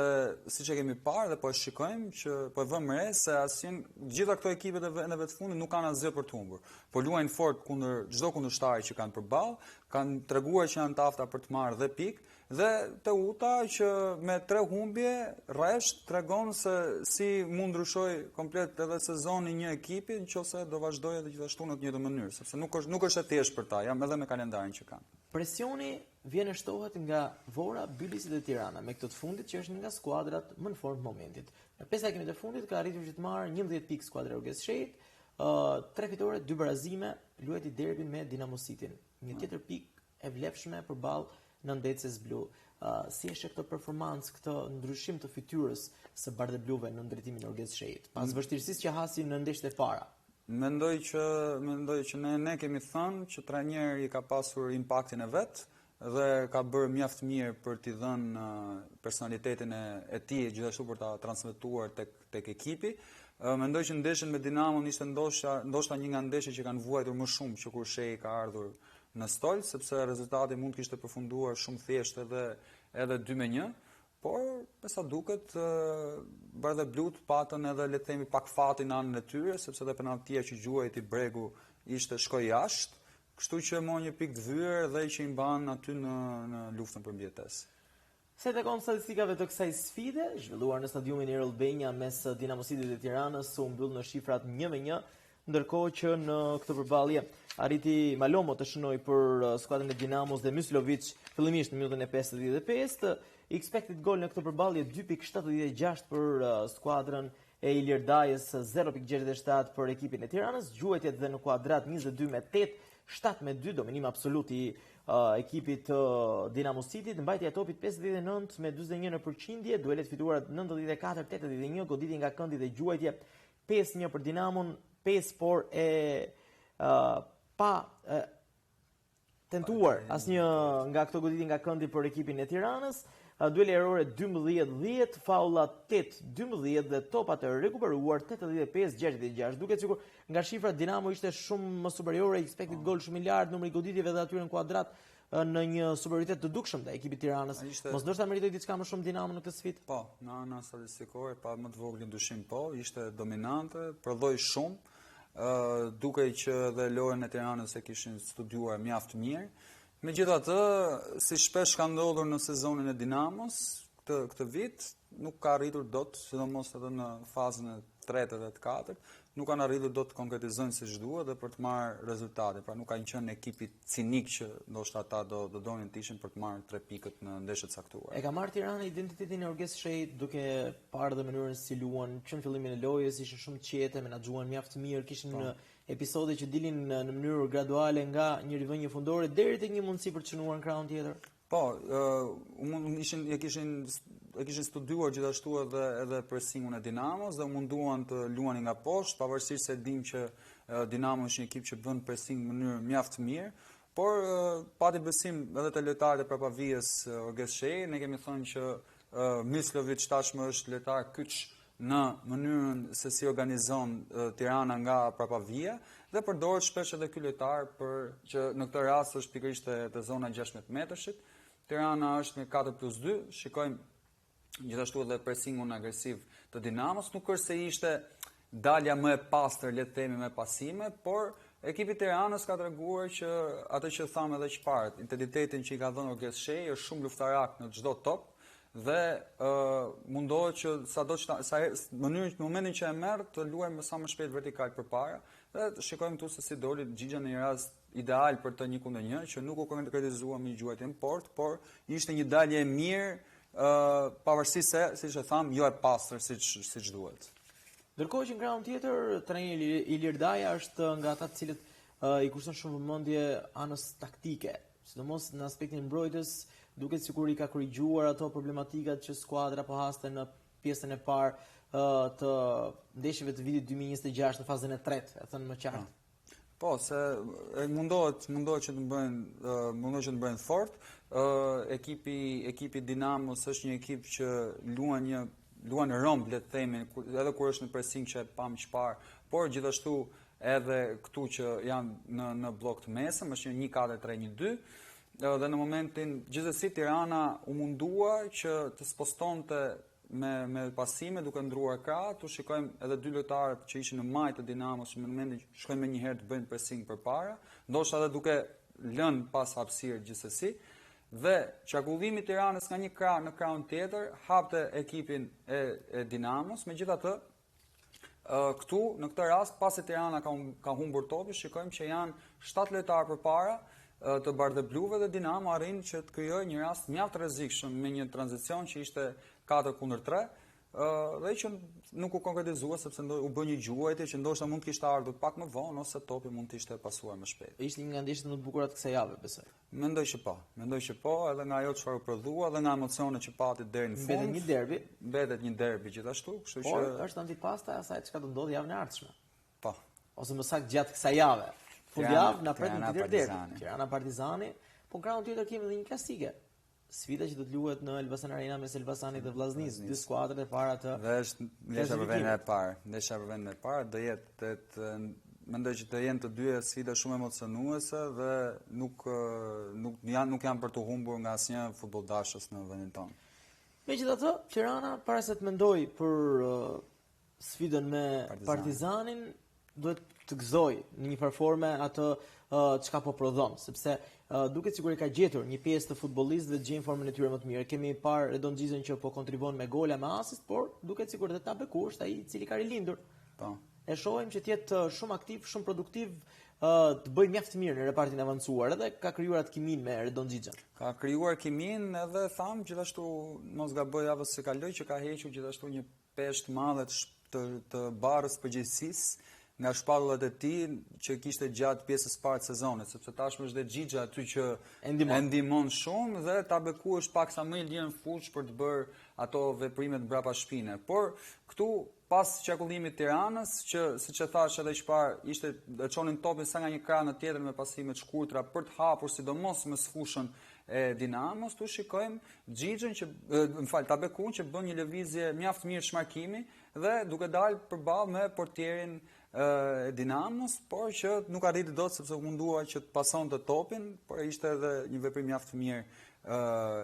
B: siç e kemi parë dhe po e shikojmë që po e vëmë re se asnjë gjitha këto ekipet e vendeve të fundit nuk kanë asgjë për të humbur. Po luajnë fort kundër çdo kundërshtari që kanë përballë, kanë treguar që janë të afta për të marrë dhe pikë dhe Teuta që me tre humbje rresht tregon se si mund ndryshojë komplet edhe sezoni një ekipi nëse do vazhdojë edhe gjithashtu në të njëjtën mënyrë, sepse nuk është nuk është e thjeshtë për ta, jam edhe me kalendarin që kanë.
A: Presioni vjen e shtohet nga Vora, Bylisi dhe Tirana, me këtë të fundit që është një nga skuadrat më në formë të momentit. Në pesë takimet e fundit ka arritur që të marrë 11 pikë skuadra e Orges Shehit, uh, 3 fitore, 2 barazime, luajti derbin me Dinamo Cityn. Një tjetër pikë e vlefshme përballë nëndetëses blu. Uh, si e sheh këtë performancë, këtë ndryshim të fytyrës së bardhebluve në drejtimin e Orges Shehit, pas mm. vështirësisë që hasi në ndeshjet e para?
B: Mendoj që mendoj që ne ne kemi thënë që trajneri ka pasur impaktin e vet dhe ka bërë mjaft mirë për t'i dhënë personalitetin e, e tij gjithashtu për ta transmetuar tek tek ekipi. Mendoj që ndeshjen me Dinamon ishte ndoshta ndoshta një nga ndeshjet që kanë vuajtur më shumë që kur Shehi ka ardhur në stol, sepse rezultati mund të kishte përfunduar shumë thjesht edhe edhe 2 me 1. Por, me sa duket, bardheblutë patën edhe le të themi pak fatin në anën e tyre, sepse edhe penalltia që gjuajti Bregu ishte shkoi jashtë, kështu që morën një pikë të vyer dhe që i mban aty në në luftën për mbijetesë.
A: Sa i takon statistikave të kësaj sfide, zhvilluar në stadiumin Air Albania mes Dinamo Cityt dhe Tiranës, u mbyll në shifrat 1-1, Ndërkohë që në këtë përballje arriti Malomo të shënojë për uh, skuadrën e Dinamos dhe Myslovic fillimisht në minutën e 55, expected goal në këtë përballje 2.76 për uh, skuadrën e Ilir Dajës, 0.67 për ekipin e Tiranës, gjuajtjet dhe në kuadrat 22 me 8, 7 me 2, dominim absolut i uh, ekipit të Dinamo Cityt, mbajtja e topit 59 me 41 në përqindje, duelet fituara 94-81, goditje nga këndi dhe gjuajtje 5-1 për Dinamon, 5 por e uh, pa uh, tentuar asnjë nga këto goditje nga këndi për ekipin e Tiranës. Duele ajrore 12-10, faulla 8-12 dhe topat e rekuperuar 85-66. Duket sikur nga shifrat Dinamo ishte shumë më superiore, expected po. goal shumë i lartë, numri i goditjeve dhe atyre në kuadrat në një superioritet të dukshëm ndaj ekipit të Tiranës. Ishte... Mos ndoshta meritoi diçka më shumë Dinamo në këtë sfidë?
B: Po, në ana statistikore pa më të voglin dyshim po, ishte dominante, prodhoi shumë, ë dukej që edhe lojën e Tiranës e kishin studiuar mjaft mirë. Megjithatë, si shpesh ka ndodhur në sezonin e Dinamos, këtë këtë vit nuk ka arritur dot, sidomos edhe në fazën e tretë dhe të katërt, nuk kanë arritur dot të konkretizojnë siç duhet dhe për të marrë rezultate. Pra nuk kanë qenë ekipi cinik që ndoshta ata do do donin të ishin për të marrë tre pikët në ndeshje të
A: caktuara. E ka marrë Tirana identitetin e Orges Shehit duke parë dhe mënyrën si luan që në fillimin e lojës ishin shumë të qetë, menaxhuan mjaft mirë, kishin po. episode që dilin në mënyrë graduale nga një rivënie fundore deri tek një mundësi për të shënuar në krahun tjetër.
B: Po, ë mund ishin e kishin e kishin studiuar gjithashtu edhe edhe pressingun e Dinamos dhe u munduan të luanin nga poshtë, pavarësisht se dimë që Dinamo është një ekip që bën pressing në mënyrë mjaft mirë, por pati besim edhe te lojtarët e prapavijës Orges Shehi, ne kemi thënë që Myslovic tashmë është lojtar kyç në mënyrën se si organizon Tirana nga prapavija dhe përdoret shpesh edhe ky lojtar për që në këtë rast është pikërisht te, te zona 16 metërshit. Tirana është me 4 plus 2, shikojmë gjithashtu edhe pressingun agresiv të Dinamos, nuk është se ishte dalja më e pastër, le të themi me pasime, por ekipi i Tiranës ka treguar që atë që thamë edhe që parë, intensitetin që i ka dhënë Orges Shehi është shumë luftarak në çdo top, dhe uh, mundohet që sado që sa herë mënyrën në momentin që e merr të luajë më sa më shpejt vertikal përpara dhe shikojmë këtu se si doli Xhixha në një rast ideal për të një kundër një që nuk u konkretizua me gjuajtje në portë, por ishte një dalje e mirë uh, pavarësisht se siç e thamë jo e pastër siç siç duhet.
A: Ndërkohë që në krahun tjetër trajneri Ilir Daja është nga ata të cilët uh, i kushton shumë vëmendje anës taktike. Sidomos në aspektin e mbrojtjes, duket sikur i ka korrigjuar ato problematikat që skuadra po haste në pjesën e parë të ndeshjeve të vitit 2026 në fazën e tretë, e thënë më qartë.
B: Po, se e mundohet, mundohet që të bëjnë, mundohet që të bëjnë fort. Ë ekipi ekipi Dinamos është një ekip që luan një luan romb, le të themi, edhe kur është në pressing që e pamë çfarë, por gjithashtu Edhe këtu që janë në në bllok të mesëm, është një 1-4-3-1-2. Dhe në momentin, gjithsesi Tirana u mundua që të spostonte me me pasime duke ndruar krah, tu shikojmë edhe dy lojtarët që ishin në majë të Dinamos që në momentin që shkojnë menjëherë të bëjnë pressing përpara, ndoshta edhe duke lënë pas hapësirë gjithsesi. Dhe qarkullimi i Tiranës nga një krah në krahun tjetër hapte ekipin e, e Dinamos, megjithatë këtu në këtë rast pasi Tirana ka ka humbur topin, shikojmë që janë 7 lojtarë përpara të bardhebluve dhe Dinamo arrin që të krijojë një rast mjaft të rrezikshëm me një tranzicion që ishte 4 kundër 3, dhe që nuk u konkretizua sepse ndo, u bë një gjuajtje që ndoshta mund të kishte ardhur pak më vonë ose topi mund të ishte pasuar më
A: shpejt. Ishte një nga ndeshjet më të bukura të kësaj jave, besoj.
B: Mendoj që po. Mendoj që po, edhe nga ajo çfarë u prodhua dhe nga emocionet që pati deri në fund.
A: Mbetet një derbi.
B: Mbetet një derbi gjithashtu,
A: kështu që Por është antipasta e asaj çka do ndodhë javën e ardhshme.
B: Po.
A: Ose më saktë gjatë kësaj jave. Fundjavë na pret një tjetër derbi. Tirana Partizani, po në krahun tjetër kemi edhe një klasike. Sfida që do të luhet në Elbasan Arena mes Elbasanit dhe Vllaznisë, dy skuadrat e para
B: të Dhe është ndeshja për vendin e parë. Ndeshja për vendin e parë do jetë të, të mendoj që të jenë të dyja sfida shumë emocionuese dhe nuk nuk janë nuk janë për të humbur nga asnjë futbolldashës në vendin tonë.
A: Megjithatë, Tirana para se të mendojë për uh, sfidën me Partizanin, duhet të gëzojë në një farë forme atë uh, çka po prodhon, sepse uh, duket sikur e ka gjetur një pjesë të futbollistëve të gjejnë formën e tyre më të mirë. Kemi parë Redon Xhixhën që po kontribuon me gola me asist, por duket sikur edhe Tabeku është ai i cili ka rilindur.
B: Po.
A: E shohim që të jetë shumë aktiv, shumë produktiv, uh, të bëjë mjaft mirë në repartin e avancuar, edhe ka krijuar atë kiminë me Redon Xhixhën.
B: Ka krijuar kiminë edhe thamë gjithashtu mos gaboj javës së kaloi që ka hequr gjithashtu një peshë të madhe të të, të barrës përgjegjësisë nga shpatullat e tij që kishte gjatë pjesës së parë të sezonit, sepse tashmë është dhe Xhixha aty që e ndihmon, e ndihmon shumë dhe Tabeku është paksa më i lirë në fushë për të bërë ato veprimet mbrapa shpine. Por këtu pas qarkullimit të Tiranës, që siç e thashë edhe që parë, ishte e çonin topin sa nga një krah në tjetrin me pasime të shkurtra për të hapur sidomos mesfushën e Dinamos, tu shikojmë Xhixhën që më fal Tabekun që bën një lëvizje mjaft mirë shmarkimi dhe duke dalë përballë me portierin e Dinamos, por që nuk arriti dot sepse u mundua që të pasonte topin, por ishte edhe një veprim mjaft mirë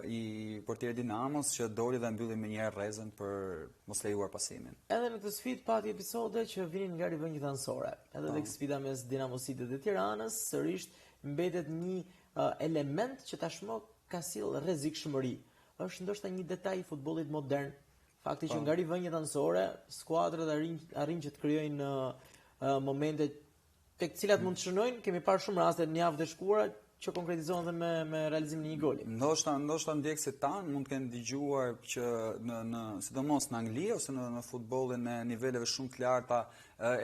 B: i portierit Dinamos që doli dhe mbylli menjëherë rrezën për mos lejuar
A: pasimin. Edhe në këtë sfidë pati episode që vinin nga rivëniet anësore. Edhe tek sfida mes Dinamo City dhe Tiranës, sërish mbetet një element që tashmë ka sjellë rrezikshmëri. Është ndoshta një detaj i futbollit modern. Fakti që po. nga rivëniet anësore, skuadrat arrijnë arrijnë që të krijojnë uh, momente tek të cilat mund të shënojnë, kemi parë shumë raste në javët e shkuara që konkretizohen dhe me me realizimin e një
B: goli. Ndoshta ndoshta ndjekësit tanë mund të kenë dëgjuar që në në sidomos në Angli ose në në futbollin e niveleve shumë të larta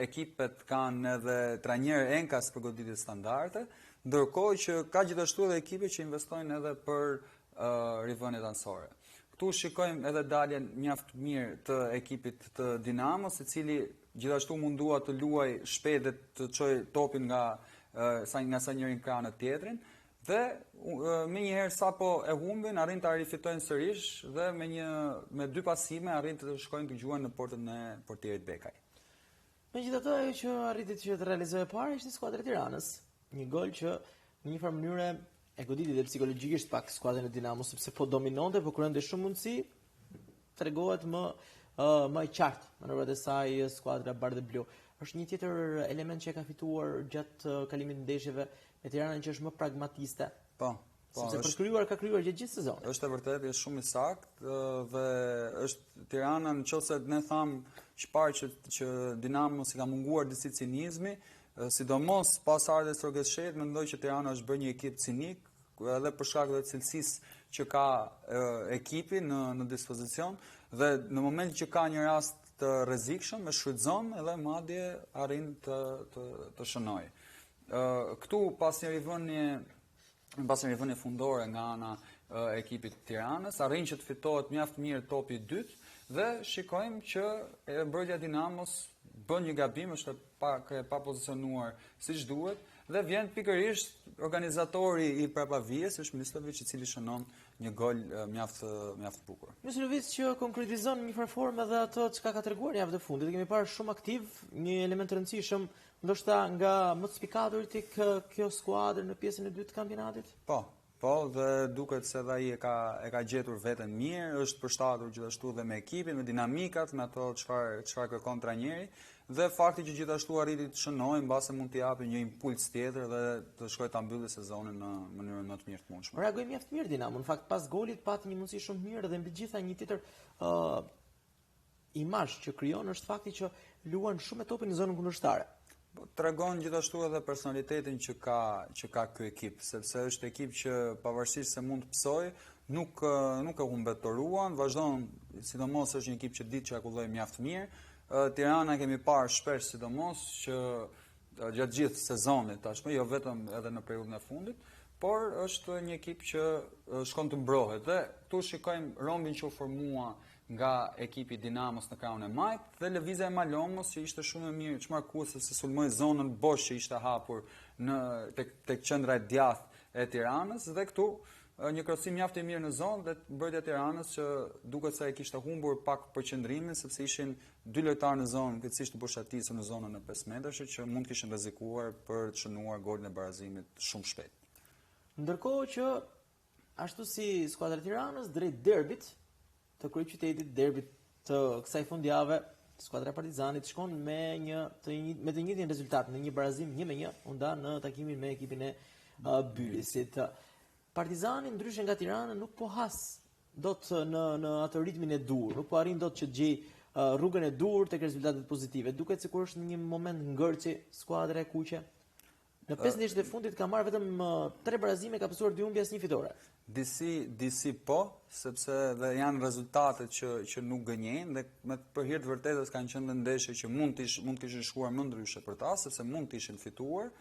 B: ekipet kanë edhe trajnerë enkas për goditje standarde, Ndërkohë që ka gjithashtu edhe ekipe që investojnë edhe për uh, rivëniet anësore. Këtu shikojmë edhe daljen mjaft mirë të ekipit të Dinamos, i cili gjithashtu mundua të luajë shpejt dhe të çojë topin nga uh, sa nga sa njërin krah në tjetrin dhe uh, menjëherë sapo e humbin arrin ta rifitojnë sërish dhe me një me dy pasime arrin të shkojnë të gjuajnë në portën e portierit Bekaj.
A: Megjithatë, ajo që arriti që të realizojë e para ishte skuadra e Tiranës. Një gol që në një farë mënyre e goditi dhe psikologjikisht pak skuadrën e Dinamos sepse po dominonte, po krijonte shumë mundësi, tregohet më uh, më e qartë manovrat e saj skuadra bardheblu. Është një tjetër element që e ka fituar gjatë kalimit të ndeshjeve me Tiranën që është më pragmatiste.
B: Po.
A: Po, Sepse për të krijuar ka krijuar gjatë gjithë
B: sezonit. Është e vërtetë, është shumë i saktë dhe është Tirana në qoftë se ne thamë që parë që që Dinamos i ka munguar disi cinizmi, sidomos pas ardhjes së Orges Shehit, mendoj që Tirana është bërë një ekip cinik, edhe për shkak të cilësisë që ka ekipi në në dispozicion dhe në momentin që ka një rast të rrezikshëm e shfrytëzon edhe madje arrin të të të shënojë. Këtu pas një rivënie pas një rivënie fundore nga ana e ekipit të Tiranës, arrin që të fitohet mjaft mirë topi i dytë dhe shikojmë që e mbrojtja e Dinamos bën një gabim, është e pa e pa pozicionuar siç duhet dhe vjen pikërisht organizatori i prapavijës, është Myslovic i cili shënon një gol mjaft mjaft të
A: bukur. Myslovic që konkretizon në një farë forme edhe atë çka ka treguar javët e fundit. E kemi parë shumë aktiv, një element të rëndësishëm Ndoshta nga më të spikaturit tek kjo skuadër në pjesën e dytë të
B: kampionatit? Po. Po, dhe duket se edhe ai e ka e ka gjetur veten mirë, është përshtatur gjithashtu dhe me ekipin, me dinamikat, me ato çfarë çfarë kërkon trajneri dhe fakti që gjithashtu arriti të shënojë mbase mund t'i japë një impuls tjetër dhe të shkojë ta mbyllë sezonin në mënyrën më të mirë të
A: mundshme. Reagoi mjaft mirë Dinamo, në fakt pas golit pati një mundësi shumë mirë dhe mbi të gjitha një tjetër ë uh, imazh që krijon është fakti që luan shumë me topin në zonën kundërshtare.
B: Po, tregon gjithashtu edhe personalitetin që ka që ka ky ekip, sepse është ekip që pavarësisht se mund të pësojë, nuk nuk e humbet toruan, vazhdon, sidomos është një ekip që di të qarkullojë mjaft mirë. Tirana kemi parë shpesh sidomos që gjatë gjithë sezonit tashmë, jo vetëm edhe në periudhën e fundit, por është një ekip që shkon të mbrohet dhe këtu shikojmë rombin që u formua nga ekipi i Dinamos në krahun e majtë dhe lëvizja e Malomos që ishte shumë e mirë, çmarkuese se sulmoi zonën bosh që ishte hapur në tek tek qendra e djathtë e Tiranës dhe këtu një krosim mjaft i mirë në zonë dhe mbrojtja e Tiranës që duket se e kishte humbur pak përqendrimin sepse ishin dy lojtarë në zonë, krejtësisht të boshatisur në zonën e 5 metrëshe që mund të kishin rrezikuar për të shënuar golin e barazimit shumë shpejt.
A: Ndërkohë që Ashtu si skuadra e Tiranës drejt derbit të kryeqytetit, derbit të kësaj fundjave, skuadra e Partizanit shkon me një të një, me të njëjtin rezultat, në një barazim 1-1, u nda në takimin me ekipin e uh, Bylisit. Partizani ndryshe nga Tirana nuk po has dot në në atë ritmin e duhur, nuk po arrin dot që të gjejë uh, rrugën e duhur tek rezultatet pozitive. Duket sikur është në një moment ngërçi skuadra e kuqe. Në pesë ndeshjet e fundit ka marrë vetëm tre barazime, ka pësuar dy humbje asnjë
B: fitore. Disi, disi po, sepse dhe janë rezultate që që nuk gënjejnë dhe me për hir të vërtetës kanë qenë dhe ndeshje që mund të ish, mund të kishin shkuar më ndryshe për ta, sepse mund të ishin fituar.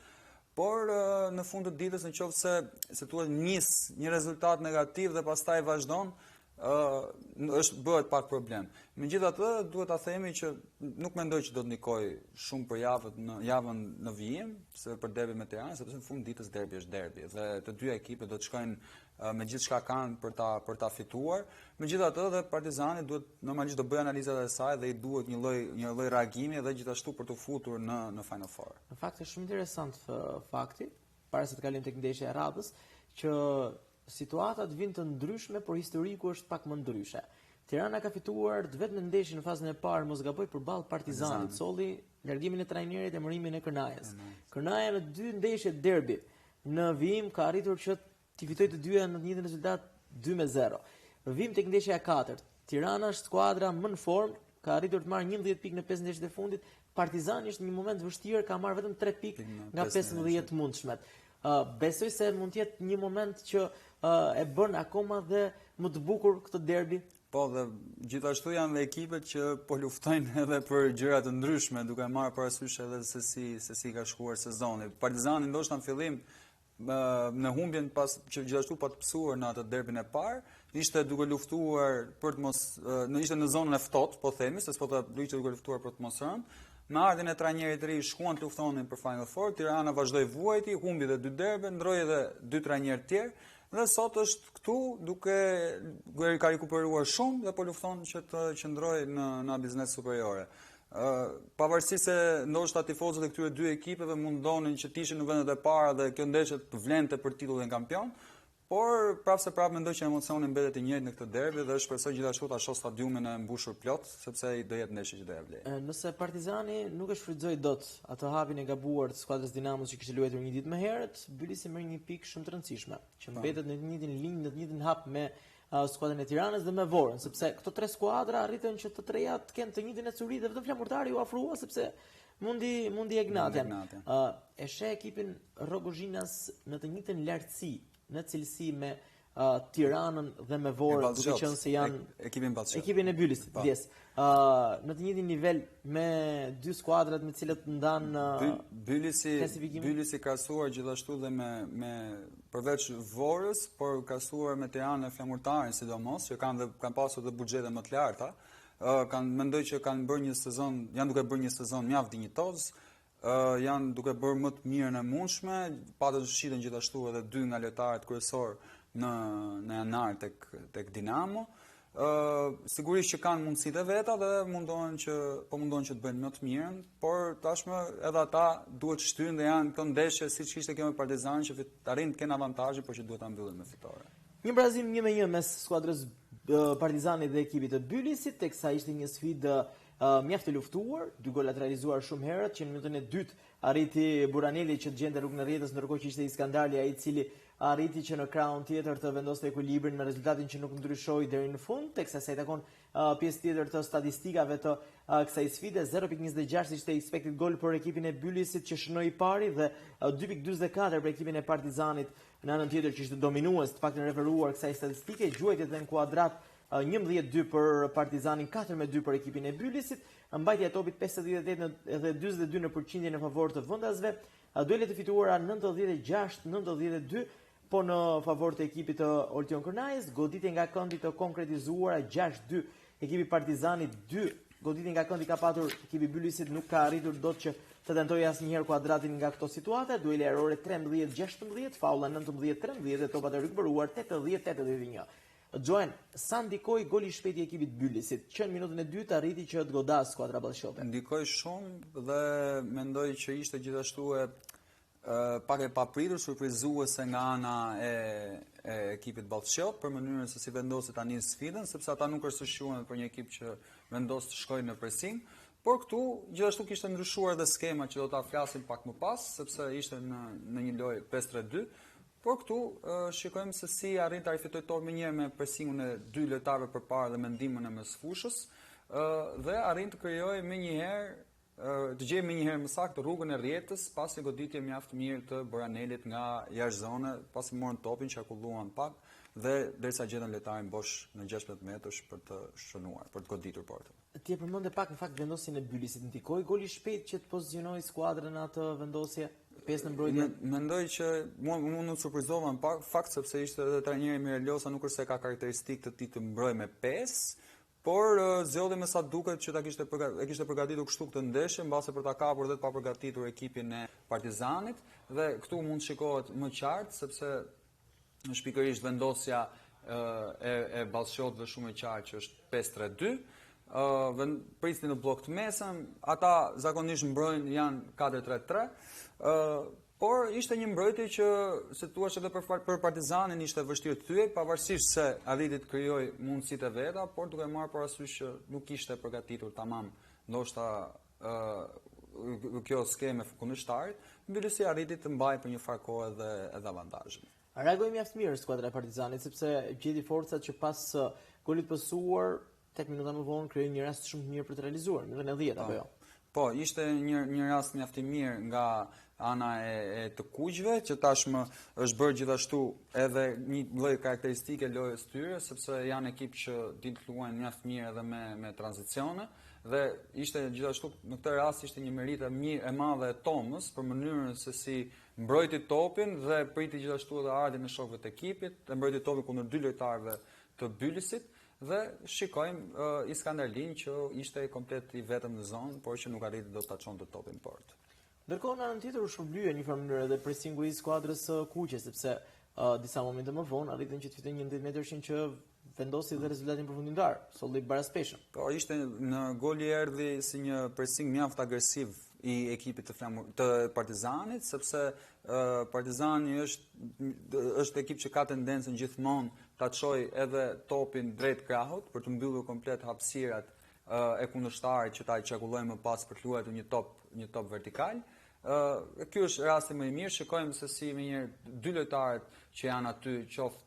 B: Por në fund të ditës në qoftë se si thua nis një rezultat negativ dhe pastaj vazhdon, ë është bëhet pak problem. Megjithatë, duhet ta themi që nuk mendoj që do të ndikojë shumë për javët në javën në vijim, se për derbin me Tiranën, sepse në fund ditës derbi është derbi dhe të dyja ekipet do të shkojnë me gjithçka kanë për ta për ta fituar. Megjithatë, dhe Partizani duhet normalisht do bëjë analizat e saj dhe i duhet një lloj një lloj reagimi dhe gjithashtu për t'u futur në në Final Four.
A: Në fakt është shumë interesant fakti, para se të kalojmë tek ndeshja e radhës, që Situatat vijnë të ndryshme, por historiku është pak më ndryshe. Tirana ka fituar të vetmen ndeshje në fazën e parë, mos gaboj, përballë Partizanit. Solli largimin e trajnerit, emërimin e Kërnajës. Kërnaja në dy ndeshje derbi në vijim ka arritur që t'i fitojë të dyja në të njëjtin rezultat 2-0. Vijmë tek ndeshja e katërt. Tirana është skuadra më në formë, ka arritur të marrë 11 pikë në 5 ndeshjet e fundit. Partizani është në një moment të vështirë, ka marrë vetëm 3 pikë nga 15 të mundshmet. Uh, besoj se mund të jetë një moment që uh, e bën akoma dhe më të bukur këtë derbi.
B: Po dhe gjithashtu janë dhe ekipet që po luftojnë edhe për gjëra të ndryshme, duke marrë parasysh edhe se si se si ka shkuar sezoni. Partizani ndoshta në fillim në humbjen pas që gjithashtu pat pësuar në atë derbin e parë, ishte duke luftuar për të mos në ishte në zonën e ftohtë, po themi, se s'po të ishte duke luftuar për të mos rënë. Me ardhjen e trajnerit të ri shkuan të luftonin për Final Four, Tirana vazhdoi vuajti, humbi edhe dy derbe, ndroi edhe dy trajnerë të tjerë dhe sot është këtu duke ka rikuperuar shumë dhe po lufton që të qëndrojë në në Abissnet Superiore. Pavarësisht se ndoshta tifozët e këtyre dy ekipeve mund donin që të ishin në vendet e para dhe kjo ndeshje të vlente për titullin kampion, por prapë se prapë mendoj që emocioni mbetet i njëjtë në këtë derbi dhe shpresoj gjithashtu ta shoh stadiumin e mbushur plot, sepse do jetë ndeshje që do
A: ja vlejë. Nëse Partizani nuk e shfrytëzoi dot atë hapin e gabuar të skuadrës Dinamos që kishte luajtur një ditë më herët, Bylisi merr një pikë shumë të rëndësishme, që po. mbetet në të njëjtin linjë, në të njëjtin hap me skuadrën e Tiranës dhe me Vorën, sepse këto tre skuadra arritën që të treja të kenë të njëjtën ecuri dhe vetëm Flamurtari u afrua sepse mundi mundi Egnatian. Ë uh, e sheh ekipin rrogozhinas në të njëjtën lartësi, në cilësi me uh, Tiranën dhe me Vorën, duke qenë se janë
B: ekipin
A: Ballshot. Ekipin e Bylisit, po. ndjesë. Ë uh, në të njëjtin nivel me dy skuadrat me të cilët ndan
B: uh, Bylisi Bylisi krahasuar gjithashtu dhe me me përveç Vorës, por krahasuar me Tiranën e Flamurtarin sidomos, që kanë dhe kanë pasur dhe buxhete më të larta, ë uh, kanë mendoj që kanë bërë një sezon, janë duke bërë një sezon mjaft dinjitoz, ë uh, janë duke bërë më të mirën e mundshme, patën shitën gjithashtu edhe dy nga lojtarët kryesorë në në janar tek tek Dinamo. Ë sigurisht që kanë mundësitë e veta dhe mundohen që po mundohen që të bëjnë më të mirën, por tashmë edhe ata duhet të shtyjnë dhe janë këto ndeshje siç ishte kjo me Partizanin që arrijnë të kenë avantazhin, por që duhet ta mbyllin me
A: fitore. Një barazim 1-1 mes skuadrës Partizanit dhe ekipit të Bylisit, teksa ishte një sfidë mjaft e luftuar, dy gola të realizuar shumë herët, që në minutën e dytë arriti Buraneli që të gjente rrugën e rrjetës, ndërkohë që ishte Iskandarli ai i cili arriti që në krahun tjetër të vendoste ekuilibrin me rezultatin që nuk ndryshoi deri në fund, teksa sa i takon uh, pjesë tjetër të statistikave të uh, kësaj sfide, 0.26 ishte expected goal për ekipin e Bylisit që shënoi i pari dhe uh, 2.44 për ekipin e Partizanit në anën tjetër që ishte dominues, të paktën referuar kësaj statistike, gjuajtjet në kuadrat 11-2 për Partizanin, 4-2 për ekipin e Bylisit, mbajtja e topit 58 dhe 42 në përqindje në favor të vendasve, Duele të fituara 96-92, po në favor të ekipit të Oltion Kërnajës, goditje nga këndi të konkretizuara 6-2, ekipi Partizanit 2, goditje nga këndi ka patur ekipi Bylisit nuk ka arritur dot që të tentojë asnjëherë kuadratin nga këto situata, duele ajrore 13-16, faulla 19-13 dhe topat e rikuperuar 80-81. Joan, sa ndikoi goli i shpejtë i ekipit Bylisit, që në minutën e dytë arriti që të godasë skuadra
B: ballshiote? Ndikoi shumë dhe mendoj që ishte gjithashtu e pak e papritur, surprizuese nga ana e, e ekipit Ballshiot për mënyrën se si vendosi ta nisë sfidën, sepse ata nuk është se shquhen për një ekip që vendos të shkojë në pressing, por këtu gjithashtu kishte ndryshuar edhe skema që do ta flasim pak më pas, sepse ishte në në një lojë 5-3-2, Por këtu shikojmë se si arrin ta rifitojë topin menjëherë me presingun e dy lojtarëve përpara dhe me ndihmën e mesfushës, dhe arrin të krijojë menjëherë të gjejë menjëherë më saktë rrugën e rrjetës pas një goditje mjaft mirë të Boranelit nga jashtë zone, pasi morën topin, qarkulluan pak dhe derisa gjetën lojtarin bosh në 16 metërsh për të shënuar, për të goditur
A: portën. Ti e përmende pak në fakt vendosjen e Bylisit, ndikoi goli i shpejtë që të pozicionoi skuadrën në atë vendosje? Pesë në
B: mbrojtje. Mendoj që mua unë u surprizova në pak fakt sepse ishte edhe trajneri Mirel nuk është se ka karakteristikë të tij të mbrojë me pesë, por zgjodhi me sa duket që ta kishte e kishte përgatitur kështu këtë ndeshje, mbase për ta kapur dhe të papërgatitur ekipin e Partizanit dhe këtu mund të shikohet më qartë sepse është pikërisht vendosja e e ballshiotëve shumë e qartë që është 5-3-2. Ë prisnin në bllok të mesëm, ata zakonisht mbrojnë janë 4-3-3. Ë por ishte një mbrojtje që si thua edhe për për Partizanin ishte vështirë të thyej, pavarësisht se arriti të krijojë mundësitë e veta, por duke marrë parasysh që nuk ishte përgatitur tamam, ndoshta ë kjo skemë e kundërshtarit, Bylisi arriti të mbajë për një farë kohe edhe edhe
A: avantazhin. Reagoi mjaft mirë skuadra e Partizanit sepse gjeti forcat që pas golit pësuar 8 minuta më vonë krijoi një rast shumë të mirë për të realizuar, minutën e 10 apo
B: jo. Po, ishte një një rast mjaft i mirë nga ana e, e të kuqve, që tashmë është bërë gjithashtu edhe një lloj karakteristike e lojës tyre, sepse janë ekip që din të luajnë mjaft mirë edhe me me tranzicione dhe ishte gjithashtu në këtë rast ishte një meritë e mirë e madhe e Tomës për mënyrën se si mbrojti topin dhe priti gjithashtu edhe ardhjen e shokëve të ekipit, dhe mbrojti topin kundër dy lojtarëve të Bylisit dhe shikojmë uh, Iskanderlin që ishte komplet i vetëm në zonë, por që nuk arriti dot ta çonte topin në
A: portë. Ndërkohë në anën tjetër u shpërblye në një farë mënyrë edhe presingu i skuadrës së kuqe, sepse uh, disa momente më vonë arritën që të fitojnë një 11 metërshin që vendosi dhe rezultatin përfundimtar, solli
B: baraspeshën. Po ishte në goli erdhi si një pressing mjaft agresiv i ekipit të Flamur të Partizanit, sepse uh, Partizani është është ekip që ka tendencën gjithmonë ta çojë edhe topin drejt krahut për të mbyllur komplet hapësirat uh, e kundërshtarit që ta qarkullojë më pas për të luajtur një top një top vertikal. Ë uh, ky është rasti më i mirë, shikojmë se si menjëherë dy lojtarët që janë aty, qoftë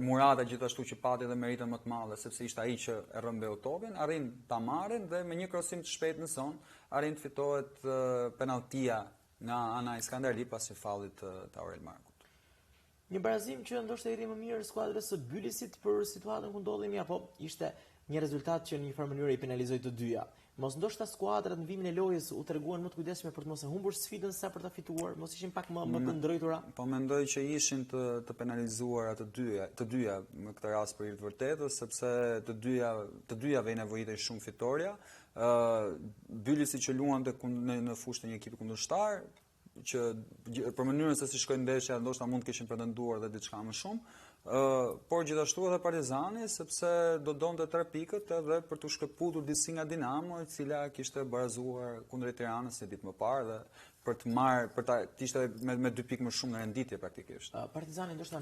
B: Murata gjithashtu që pati edhe meritën më të madhe, sepse ishte ai që e rrëmbeu topin, arrin ta marrin dhe me një krosim të shpejtë në zonë, arrin të fitohet penalltia nga ana e Iskanderli pas një faullit të, të Aurel Markut.
A: Një barazim që ndoshta i rri më mirë skuadrës së Bylisit për situatën ku ndodhemi apo ishte një rezultat që në një farë mënyre i penalizoi të dyja. Mos ndoshta skuadrat në vijimin e lojës u treguan më të kujdesshme për të mos e humbur sfidën sa për ta fituar, mos ishin pak më më të
B: ndrojtura. Po mendoj që ishin të të penalizuara të dyja, të dyja në këtë rast për hir të vërtetës, sepse të dyja të dyjave i nevojitej shumë fitorja. Ë Bylisi që luante në në fushë të një ekipi kundërshtar, që për mënyrën se si shkoi ndeshja, ndoshta mund të kishin pretenduar dhe diçka më shumë. Por gjithashtu edhe Partizani sepse do donte tre pikët edhe për t'u shkëputur disi nga Dinamo, e cila kishte barazuar kundër Tiranës një ditë më parë dhe për të marrë për ta të ishte me me dy pikë më shumë në renditje praktikisht.
A: Partizani ndoshta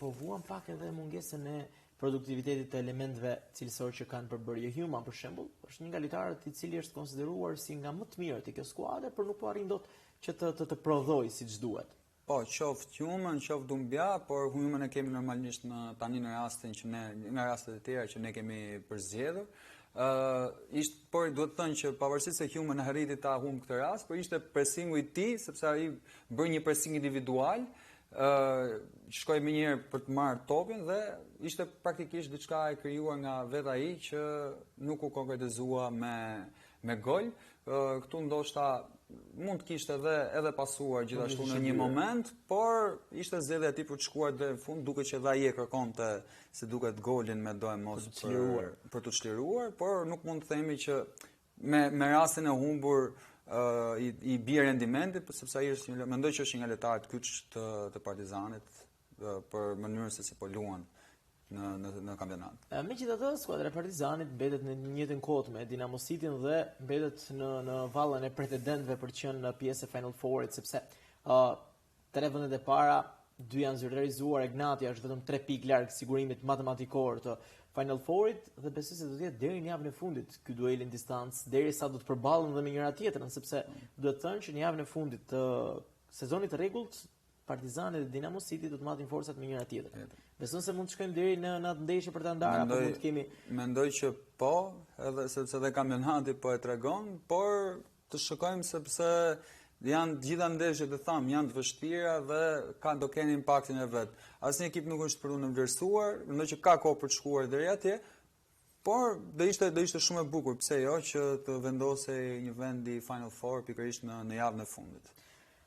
A: po vuan pak edhe mungesën e produktivitetit të elementëve cilësorë që kanë përbërje. Human për shembull, është një nga lojtarët i cili është konsideruar si nga më të mirët e kjo skuadër, por nuk po arrin dot që të të, të prodhojë siç duhet.
B: Po, qoftë Human, qoftë Dumbia, por Human e kemi normalisht në tani në rastin që ne nga rastet e tjera që ne kemi përzgjedhur. Ë uh, ishte por duhet të thënë që pavarësisht se Human arriti ta humb këtë rast, por ishte presingu i tij, sepse ai bëri një pressing individual, ë uh, shkoi menjëherë për të marrë topin dhe ishte praktikisht diçka e krijuar nga vetë ai që nuk u konkretizua me me gol. Këtu ndoshta mund të kishte edhe edhe pasuar gjithashtu në një moment, por ishte zgjedhja e tij për të shkuar deri në fund, duke që edhe ai e kërkonte si duket golin me doemos për për t'u çliruar, por nuk mund të themi që me me rastin e humbur uh, i, i bie rendimenti, sepse ai është një mendoj që është një nga lojtarët kyç të të Partizanit uh, për mënyrën se si po luan në në në
A: kampionat. Megjithatë, skuadra e Partizanit mbetet në të njëjtën kuotë me Dinamo City-n dhe mbetet në në vallen e pretendentëve për të qenë në pjesë e Final Four-it, sepse ë uh, tre vendet e para dy janë zyrtarizuar, Egnatia është vetëm 3 pikë larg sigurimit matematikor të Final Four-it dhe besoj se do të jetë deri në javën e fundit ky duel në distancë, derisa do të përballen dhe me njëra tjetrën, sepse duhet thënë që në javën e fundit të sezonit të rregullt Partizani dhe Dinamo City do të matin forcat me njëra tjetrën. Beson se mund të shkojmë deri në në atë ndeshje për ta ndarë apo mund të kemi
B: Mendoj që po, edhe sepse edhe kampionati po e tregon, por të shikojmë sepse janë të gjitha ndeshjet e thamë, janë të vështira dhe ka do kenë impaktin e vet. Asnjë ekip nuk është për t'u nënvlerësuar, mendoj që ka kohë për të shkuar deri atje, Por do ishte do ishte shumë e bukur, pse jo, që të vendosej një vend i Final Four pikërisht në në javën e
A: fundit.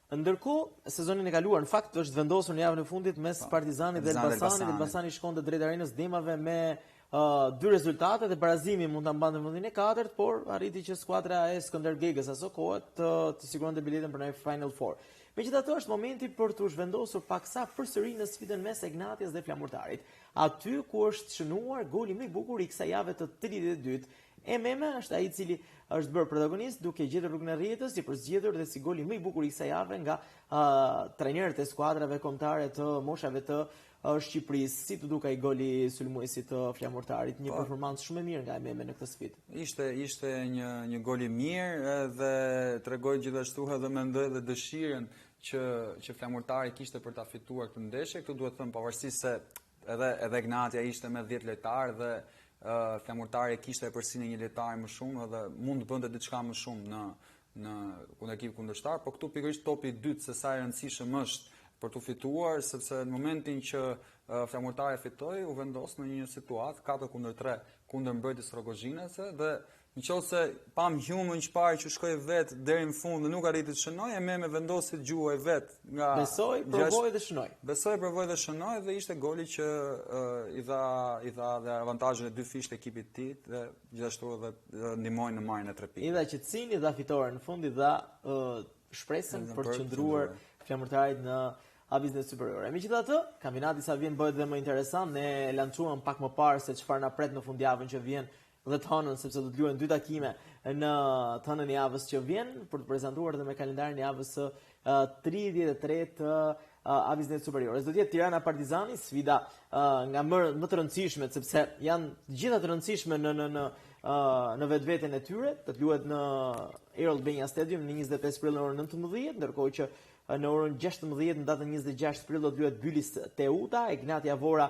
A: Ndërkohë, sezonin e kaluar në fakt është vendosur në javën e fundit mes po, Partizanit dhe Elbasanit. Elbasani shkonte drejt arenës Demave me uh, dy rezultate dhe barazimi mund ta mbante vendin e katërt, por arriti që skuadra e Skënder Gegës aso kohe të të siguronte biletën për në Final Four. Megjithatë është momenti për t'u zhvendosur paksa përsëri në sfidën mes Egnatias dhe Flamurtarit. Aty ku është shënuar goli më i bukur i kësaj jave të 32. Ememe është ai i cili është bërë protagonist duke gjetur rrugën e rrjetës, i përzgjedhur dhe si goli më i bukur i kësaj jave nga uh, trajnerët e skuadrave kombëtare të moshave të uh, Shqipërisë. Si t'u duk ai goli i sulmuesit të Flamurtarit, një po. performancë shumë e mirë nga Ememe në këtë
B: sfidë. Ishte ishte një një gol i mirë dhe tregoi gjithashtu edhe mendoj dhe dëshirën që që Flamurtari kishte për ta fituar këtë ndeshje. Këtu duhet thënë pavarësisht se edhe edhe Egnatia ishte me 10 lojtarë dhe uh, Flamurtari kishte epërsinë e një lojtari më shumë dhe mund të bënte diçka më shumë në në kundër ekipit kundërshtar, por këtu pikërisht topi i dytë se sa i rëndësishëm është për t'u fituar, sepse në momentin që uh, Flamurtari fitoi, u vendos në një situatë 4 kundër 3 kundër mbrojtjes rrogozhinase dhe Në qoftë se pamë Humën që parë që shkoi vetë deri në fund dhe nuk arriti të shënojë, Ememe vendosi të gjuajë vetë
A: nga Besoi, provoi dhe shënoi.
B: Besoi, provoi dhe shënoi dhe ishte goli që uh, i dha i dha dhe avantazhin e dyfishtë ekipit të tij dhe gjithashtu edhe ndihmoi në marrjen e tre
A: pikëve. I dha qetësinë, i dha fitoren në fund, i dha uh, shpresën për të qëndruar Flamurtarit në A Biznet Superiore. Megjithatë, kampionati sa vjen bëhet dhe më interesant. Ne lançuam pak më parë se çfarë na pret në fundjavën që vjen dhe të hënën sepse do të luhen dy takime në të hënën e javës që vjen për të prezantuar dhe me kalendarin e javës së 33 të A Biznet Superiores. Do të jetë Tirana Partizani, sfida nga më më të rëndësishmet sepse janë të gjitha të rëndësishme në në në në vetveten e tyre, do të luhet në Air Albania Stadium në 25 prill në orën 19, ndërkohë që në orën 16 në datën 26 prill do të luhet Bylis Teuta, Egnatia Vora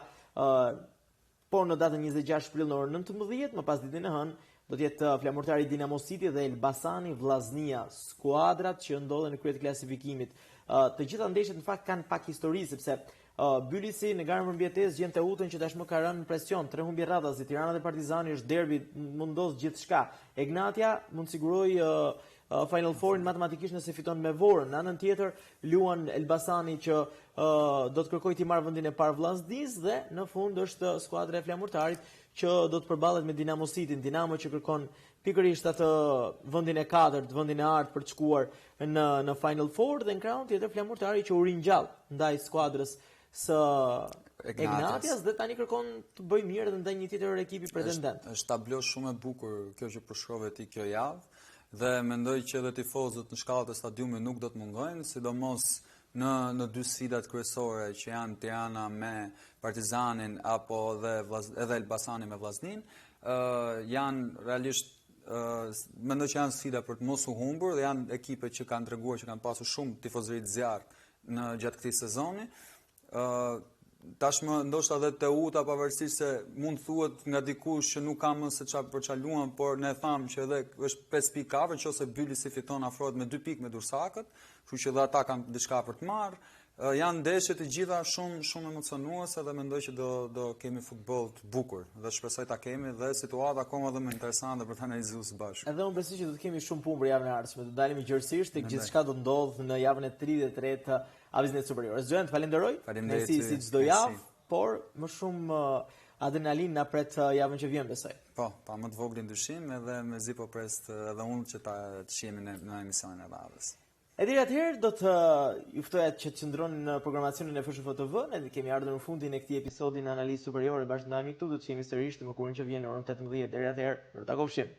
A: Po në datën 26 prill në orën 19, më pas ditën e hënë, do të jetë uh, Flamurtari Dinamo City dhe Elbasani Vllaznia, skuadrat që ndodhen në krye të klasifikimit. Uh, të gjitha ndeshjet në fakt kanë pak histori sepse uh, Bylisi në garën për mbijetesë gjen Teutën që tashmë ka rënë në presion, tre humbje radhazi, Tirana dhe Partizani është derbi, mund ndodh gjithçka. Egnatia mund të sigurojë Final Fourin matematikisht nëse fiton me Vorën. Në anën tjetër luan Elbasani që uh, do të kërkojë t'i marrë vendin e parë Vllaznisë dhe në fund është skuadra e Flamurtarit që do të përballet me Dinamo City-n. Dinamo që kërkon pikërisht atë vendin e katërt, vendin e artë për të shkuar në në Final Four dhe në krahun tjetër Flamurtari që u ringjall ndaj skuadrës së Egnatias dhe tani kërkon të bëjë mirë edhe ndaj një tjetër ekipi
B: pretendent. Është, është tablo shumë e bukur kjo që përshkrove ti kjo javë dhe mendoj që edhe tifozët në shkallët e stadiumit nuk do të mungojnë, sidomos në në dy sfidat kryesore që janë Tirana me Partizanin apo dhe edhe Elbasani me Vllazninë, ë janë realisht ë mendoj që janë sfida për të mos u humbur dhe janë ekipe që kanë treguar që kanë pasur shumë tifozëri të zjarrtë në gjatë këtij sezoni. Ë tashmë ndoshta edhe Teuta pavarësisht se mund të thuhet nga dikush që nuk ka më se ça për ça luan, por ne thamë që edhe është 5 pikë afër, nëse Bylisi fiton afrohet me 2 pikë me Durrsakët, kështu që edhe ata kanë diçka për të marrë. Janë ndeshje të gjitha shumë shumë emocionuese dhe mendoj që do do kemi futboll të bukur dhe shpresoj ta kemi dhe situatë akoma dhe më interesante për të analizuar së
A: bashku. Edhe unë besoj që do të kemi shumë punë për javën e ardhshme. Do dalim gjerësisht tek gjithçka do të ndodhë në javën e 33 të A Biznes Superior. Gent, falenderoj.
B: Faleminderit.
A: Si si çdo javë, por më shumë uh, adrenalinë na pret uh, javën që vjen
B: besoj. Po, pa më të voglin dyshim edhe mezi po pres edhe unë që ta të shihemi në, në emisionin e radhës.
A: E deri atëherë do të uh, ju ftoja që të qëndroni në programacionin e FSHF TV, ne kemi ardhur në fundin e këtij episodi në Analizë Superiore bashkë ndahemi këtu, do të shihemi sërish të mërkurën që vjen në orën 18. Deri atëherë, mirë u takofshim.